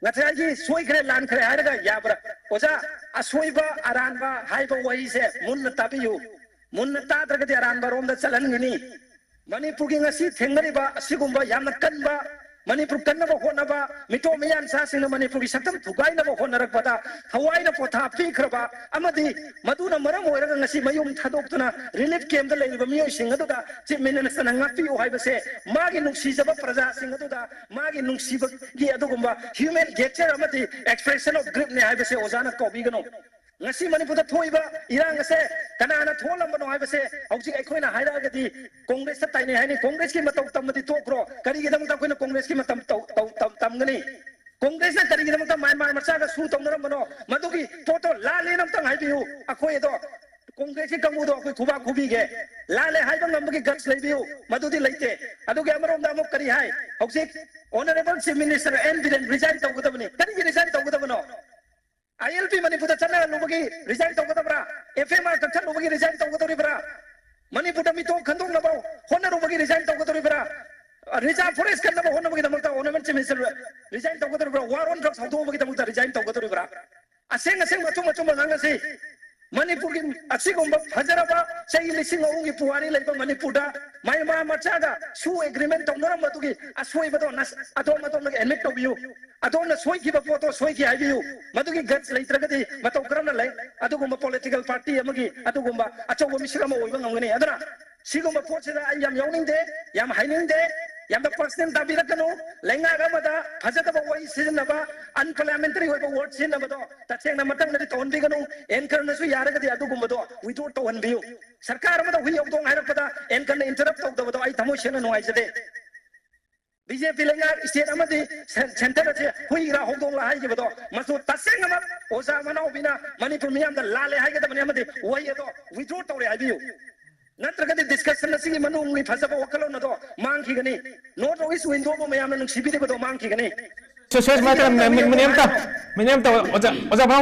ꯉꯁꯥꯏꯒꯤ ꯁꯣꯏꯈ꯭ꯔꯦ ꯂꯥꯟꯈ꯭ꯔꯦ ꯍꯥꯏꯔꯒ ꯌꯥꯕ꯭ꯔꯥ? ꯑꯣꯖꯥ, ꯑꯁꯣꯏꯕ ꯑꯔꯥꯟꯕ ꯍꯥꯏꯕ ꯋꯥꯍꯩꯁꯦ ꯃꯨꯟꯅ ꯇꯥꯕꯤꯌꯨ꯫ ꯃꯨꯟꯅ ꯇꯥꯗ꯭ꯔꯒꯗꯤ ꯑꯔꯥꯟꯕ ꯔꯣꯝꯗ ꯆꯠꯍꯟꯒꯅꯤ꯫ ꯃꯅꯤꯄꯨꯔꯒꯤ ꯉꯁꯤ ꯊꯦꯡꯅꯔꯤꯕ ꯑꯁꯤꯒꯨꯝꯕ ꯌꯥꯝꯅ ꯀꯟꯕ, ꯃꯅꯤꯄꯨꯔ ꯀꯟꯅꯕ ꯍꯣꯠꯅꯕ, ꯃꯤꯇꯣꯞ ꯃꯤꯌꯥꯟꯆꯥꯁꯤꯡꯅ ꯃꯅꯤꯄꯨꯔꯒꯤ ꯁꯛꯇꯝ ꯊꯨꯒꯥꯏꯅꯕ ꯍꯣꯠꯅꯔꯛꯄꯗ ꯊꯋꯥꯏꯅ ꯄꯣꯊꯥ ꯄꯤꯈ꯭ꯔꯕ ꯑꯃꯗꯤ ꯃꯗꯨꯅ ꯃꯔꯝ ꯑꯣꯏꯔꯒ ꯉꯁꯤ ꯃꯌꯨꯝ ꯊꯥꯗꯣꯛꯇꯨꯅ ꯔꯤꯂꯤꯐ ꯀꯦꯝꯞꯇ ꯂꯩꯔꯤꯕ ꯃꯤꯑꯣꯏꯁꯤꯡ ꯑꯗꯨꯗ ꯆꯤꯐ ꯃꯤꯅꯤꯁꯇꯔꯅ ꯉꯥꯛꯄꯤꯌꯨ ꯍꯥꯏꯕꯁꯦ ꯃꯥꯒꯤ ꯅꯨꯡꯁꯤꯖꯕ ꯄ꯭ꯔꯖꯥꯁꯤꯡ ꯑꯗꯨꯗ ꯃꯥꯒꯤ ꯅꯨꯡꯁꯤꯕꯒꯤ ꯑꯗꯨꯒꯨꯝꯕ ꯍ꯭ꯌꯨꯃꯦꯟ ꯒꯦꯁꯆꯔ ꯑꯃꯗꯤ ꯑꯦꯛꯁꯄ꯭ꯔꯦꯁꯟ ꯑꯣꯐ ꯒ꯭ꯔꯤꯞꯅꯦ ꯍꯥꯏꯕꯁꯦ ꯑꯣꯖꯥꯅ ꯀꯥꯎꯕꯤꯒꯅꯨ꯫ ꯉꯁꯤ ꯃꯅꯤꯄꯨꯔꯗ ꯊꯣꯛꯏꯕ ꯏꯔꯥꯡ ꯑꯁꯦ ꯀꯅꯥꯅ ꯊꯣꯛꯍꯜꯂꯝꯕꯅꯣ ꯍꯥꯏꯕꯁꯦ ꯍꯧꯖꯤꯛ ꯑꯩꯈꯣꯏꯅ ꯍꯥꯏꯔꯛꯑꯒꯗꯤ ꯀꯣꯡꯒ꯭ꯔꯦꯁꯇ ꯇꯥꯏꯅꯩ ꯍꯥꯏꯅꯤ꯫ ꯀꯣꯡꯒ꯭ꯔꯦꯁꯀꯤ ꯃꯇꯧ ꯇꯝꯕꯗꯤ ꯇꯣꯛꯈ꯭ꯔꯣ, ꯀꯔꯤꯒꯤꯗꯃꯛꯇ ꯑꯩꯈꯣꯏꯅ ꯀꯣꯡꯒ꯭ꯔꯦꯁꯀꯤ ꯃꯇꯝ ꯇꯧ-, ꯇꯧ-, ꯇꯝ-, ꯇꯝꯒꯅꯤ? ꯀꯣꯡꯒ꯭ꯔꯦꯁꯅ ꯀꯔꯤꯒꯤꯗꯃꯛꯇ ꯃ꯭ꯌꯥꯟꯃꯥꯔ ꯃꯆꯥꯒ ꯁꯨ ꯇꯧꯅꯔꯝꯕꯅꯣ? ꯃꯗꯨꯒꯤ ꯄꯣꯠꯇꯣ ꯂꯥꯜꯂꯦꯅ ꯑꯝꯇꯪ ꯍꯥꯏꯕꯤꯌꯨ꯫ ꯑꯩꯈꯣꯏ ꯑꯗꯣ ꯀꯣꯡꯒ꯭ꯔꯦꯁꯀꯤ ꯀꯥꯡꯕꯨꯗꯣ ꯑꯩꯈꯣꯏ ꯈꯨꯕꯥꯛ ꯈꯨꯕꯤꯒꯦ꯫ ꯂꯥꯜꯂꯦ ꯍꯥꯏꯕ ꯉꯝꯕꯒꯤ ꯒꯠꯁ ꯂꯩꯕꯤꯌꯨ꯫ ꯃꯗꯨꯗꯤ ꯂꯩꯇꯦ꯫ ꯑꯗꯨꯒꯤ ꯑꯃꯔꯣꯝꯗ ꯑꯃꯨꯛ ꯀꯔꯤ ꯍꯥꯏ? ꯍꯧꯖꯤꯛ honourable chief minister N Biren resign ꯇꯧꯒꯗꯕꯅꯤ꯫ ꯀꯔꯤꯒꯤ ꯔꯤꯖꯥꯏꯟ ꯇꯧꯒꯗꯕꯅꯣ? ꯑꯥꯏ ꯑꯦꯜ ꯄꯤ ꯃꯅꯤꯄꯨꯔꯗ ꯆꯠꯅꯍꯜꯂꯨꯕꯒꯤ ꯔꯤꯖꯥꯏꯟ ꯇꯧꯒꯗꯕ꯭ꯔꯥ? ꯑꯦꯐ ꯑꯦꯝ ꯑꯥꯔ ꯀꯛꯊꯠꯂꯨꯕꯒꯤ ꯔꯤꯖꯥꯏꯟ ꯇꯧꯒꯗꯧꯔꯤꯕ꯭ꯔꯥ? ꯃꯅꯤꯄꯨꯔꯗ ꯃꯤꯇꯣꯞ ꯈꯟꯗꯣꯛꯅꯕ ꯍꯣꯠꯅꯔꯨꯕꯒꯤ ꯔꯤꯖꯥꯏꯟ ꯇꯧꯒꯗꯧꯔꯤꯕ꯭ꯔꯥ? ꯔꯤꯖꯥꯔꯚ ꯐꯣꯔꯦꯁ ꯀꯟꯅꯕ ꯍꯣꯠꯅꯕꯒꯤꯗꯃꯛꯇ ꯑꯣꯅꯔꯦꯕꯜ ꯆꯤꯐ ꯃꯤꯅꯤꯁꯇꯔ ꯔꯤꯖꯥꯏꯟ ꯇꯧꯒꯗꯧꯔꯤꯕ꯭ꯔꯥ? ꯋꯥꯔ ꯑꯣꯟ ꯗ꯭ꯔꯒꯁ ꯍꯧꯗꯣꯛꯅꯕꯒꯤꯗꯃꯛꯇ ꯔꯤꯖꯥꯏꯟ ꯇꯧꯒꯗꯧꯔꯤꯕ꯭ꯔꯥ? ꯑꯁꯦꯡ ꯑꯁꯦꯡꯕ ꯑꯆꯨꯝ ꯑꯆꯨꯝꯕ ꯉꯥꯡꯅꯁꯤ꯫ ꯃꯅꯤꯄꯨꯔꯒꯤ ꯑꯁꯤꯒꯨꯝꯕ ꯐꯖꯔꯕ ꯆꯍꯤ ꯂꯤꯁꯤꯡ ꯑꯍꯨꯝꯒꯤ ꯄꯨꯋꯥꯔꯤ ꯂꯩꯕ ꯃꯅꯤꯄꯨꯔꯗ ꯃ꯭ꯌꯥꯟꯃꯥꯔ ꯃꯆꯥꯒ ꯁꯨ ꯑꯦꯒ꯭ꯔꯤꯃꯦꯟ ꯇꯧꯅꯔꯝꯕꯗꯨꯒꯤ ꯑꯁꯣꯏꯕꯗꯣ ꯅꯁ-, ꯑꯗꯣꯝ ꯑꯗꯣꯝꯅ ꯑꯦꯗꯃꯤꯠ ꯇꯧꯕꯤꯌꯨ꯫ ꯑꯗꯣꯝꯅ ꯁꯣꯏꯈꯤꯕ ꯄꯣꯠꯇꯣ ꯁꯣꯏꯈꯤ ꯍꯥꯏꯕꯤꯌꯨ꯫ ꯃꯗꯨꯒꯤ ꯒꯠꯁ ꯂꯩꯇ꯭ꯔꯒꯗꯤ ꯃꯇꯧ ꯀꯔꯝꯅ ꯂꯩ? ꯑꯗꯨꯒꯨꯝꯕ ꯄꯣꯂꯤꯇꯤꯀꯦꯜ ꯄꯥꯔꯇꯤ ꯑꯃꯒꯤ ꯑꯗꯨꯒꯨꯝꯕ ꯑꯆꯧꯕ ꯃꯤꯁꯛ ꯑꯃ ꯑꯣꯏꯕ ꯉꯝꯒꯅꯤ? ꯑꯗꯨꯅ ꯁꯤꯒꯨꯝꯕ ꯄꯣꯠꯁꯤꯗ ꯑꯩ ꯌꯥꯝ ꯌꯥꯎꯅꯤꯡꯗꯦ, ꯌꯥꯝ ꯍꯥꯏꯅꯤꯡꯗꯦ, ꯌꯥꯝꯅ ꯄꯔꯁꯅꯦꯜ ꯇꯥꯕꯤꯔꯛꯀꯅꯨ꯫ ꯂꯩꯉꯥꯛ ꯑꯃꯗ ꯐꯖꯗꯕ ꯋꯥꯍꯩ ꯁꯤꯖꯤꯟꯅꯕ, ꯑꯟꯄꯥꯔꯂꯤꯌꯥꯃꯦꯟꯇꯔꯤ ꯑꯣꯏꯕ ꯋꯥꯔꯗ ꯁꯤꯖꯤꯟꯅꯕꯗꯣ ꯇꯁꯦꯡꯅ ꯃꯊꯪꯗꯗꯤ ꯇꯧꯍꯟꯕꯤꯒꯅꯨ꯫ ꯑꯦꯡꯀꯔꯅꯁꯨ ꯌꯥꯔꯒꯗꯤ ꯑꯗꯨꯒꯨꯝꯕꯗꯣ ꯋꯤꯗ꯭ꯔꯣ ꯇꯧꯍꯟꯕꯤꯌꯨ꯫ ꯁꯔꯀꯥꯔ ꯑꯃꯗ ꯍꯨꯏ ꯍꯧꯗꯣꯡ ꯍꯥꯏꯔꯛꯄꯗ ꯑꯦꯡꯀꯔꯅ ꯏꯟꯇꯔꯞ ꯇꯧꯗꯕꯗꯣ ꯑꯩ ꯊꯃꯣꯏ ꯁꯦꯡꯅ ꯅꯨꯡꯉꯥꯏꯖꯗꯦ꯫ ꯕꯤ ꯖꯦ ꯄꯤ ꯂꯩꯉꯥꯛ ꯁ꯭ꯇꯦꯠ ꯑꯃꯗꯤ ꯁꯦꯟ-, ꯁꯦꯟꯇꯔ ꯑꯁꯦ ꯍꯨꯏꯔꯥ ꯍꯧꯗꯣꯡꯂꯥ ꯍꯥꯏꯈꯤꯕꯗꯣ ꯃꯗꯨ ꯇꯁꯦꯡꯅꯃꯛ ꯑꯣꯖꯥ ꯃꯅꯥꯎꯕꯤꯅ ꯃꯅꯤꯄꯨꯔ ꯃꯤꯌꯥꯝꯗ ꯂꯥꯜꯂꯦ ꯍꯥꯏꯒꯗꯕꯅꯤ ꯑꯃꯗꯤ ꯋꯥꯍꯩ ꯑꯗꯣ ꯋꯤꯗ꯭ꯔꯣ ꯇꯧꯔꯦ ꯍꯥꯏꯕꯤꯌꯨ꯫ ꯅꯠꯇ꯭ꯔꯒꯗꯤ ꯗꯤꯁꯀꯁꯟ ꯑꯁꯤꯒꯤ ꯃꯅꯨꯡꯒꯤ ꯐꯖꯕ ꯋꯥꯈꯜꯂꯣꯟ ꯑꯗꯣ ꯃꯥꯡꯈꯤꯒꯅꯤ꯫ ꯅꯣꯔꯠ ꯏꯁ ꯋꯤꯟꯗꯣꯕꯨ ꯃꯌꯥꯝꯅ ꯅꯨꯡꯁꯤꯕꯤꯔꯤꯕꯗꯣ ꯃꯥꯡꯈꯤꯒꯅꯤ꯫ ꯁꯣꯏꯁ ꯃꯔꯛꯇ ꯃꯤꯅꯤꯠ ꯑꯃꯇ ꯃꯤꯅꯤꯠ ꯑꯃꯇ ꯑꯣꯖꯥ ꯑꯣꯖꯥ ꯃꯅꯥꯎ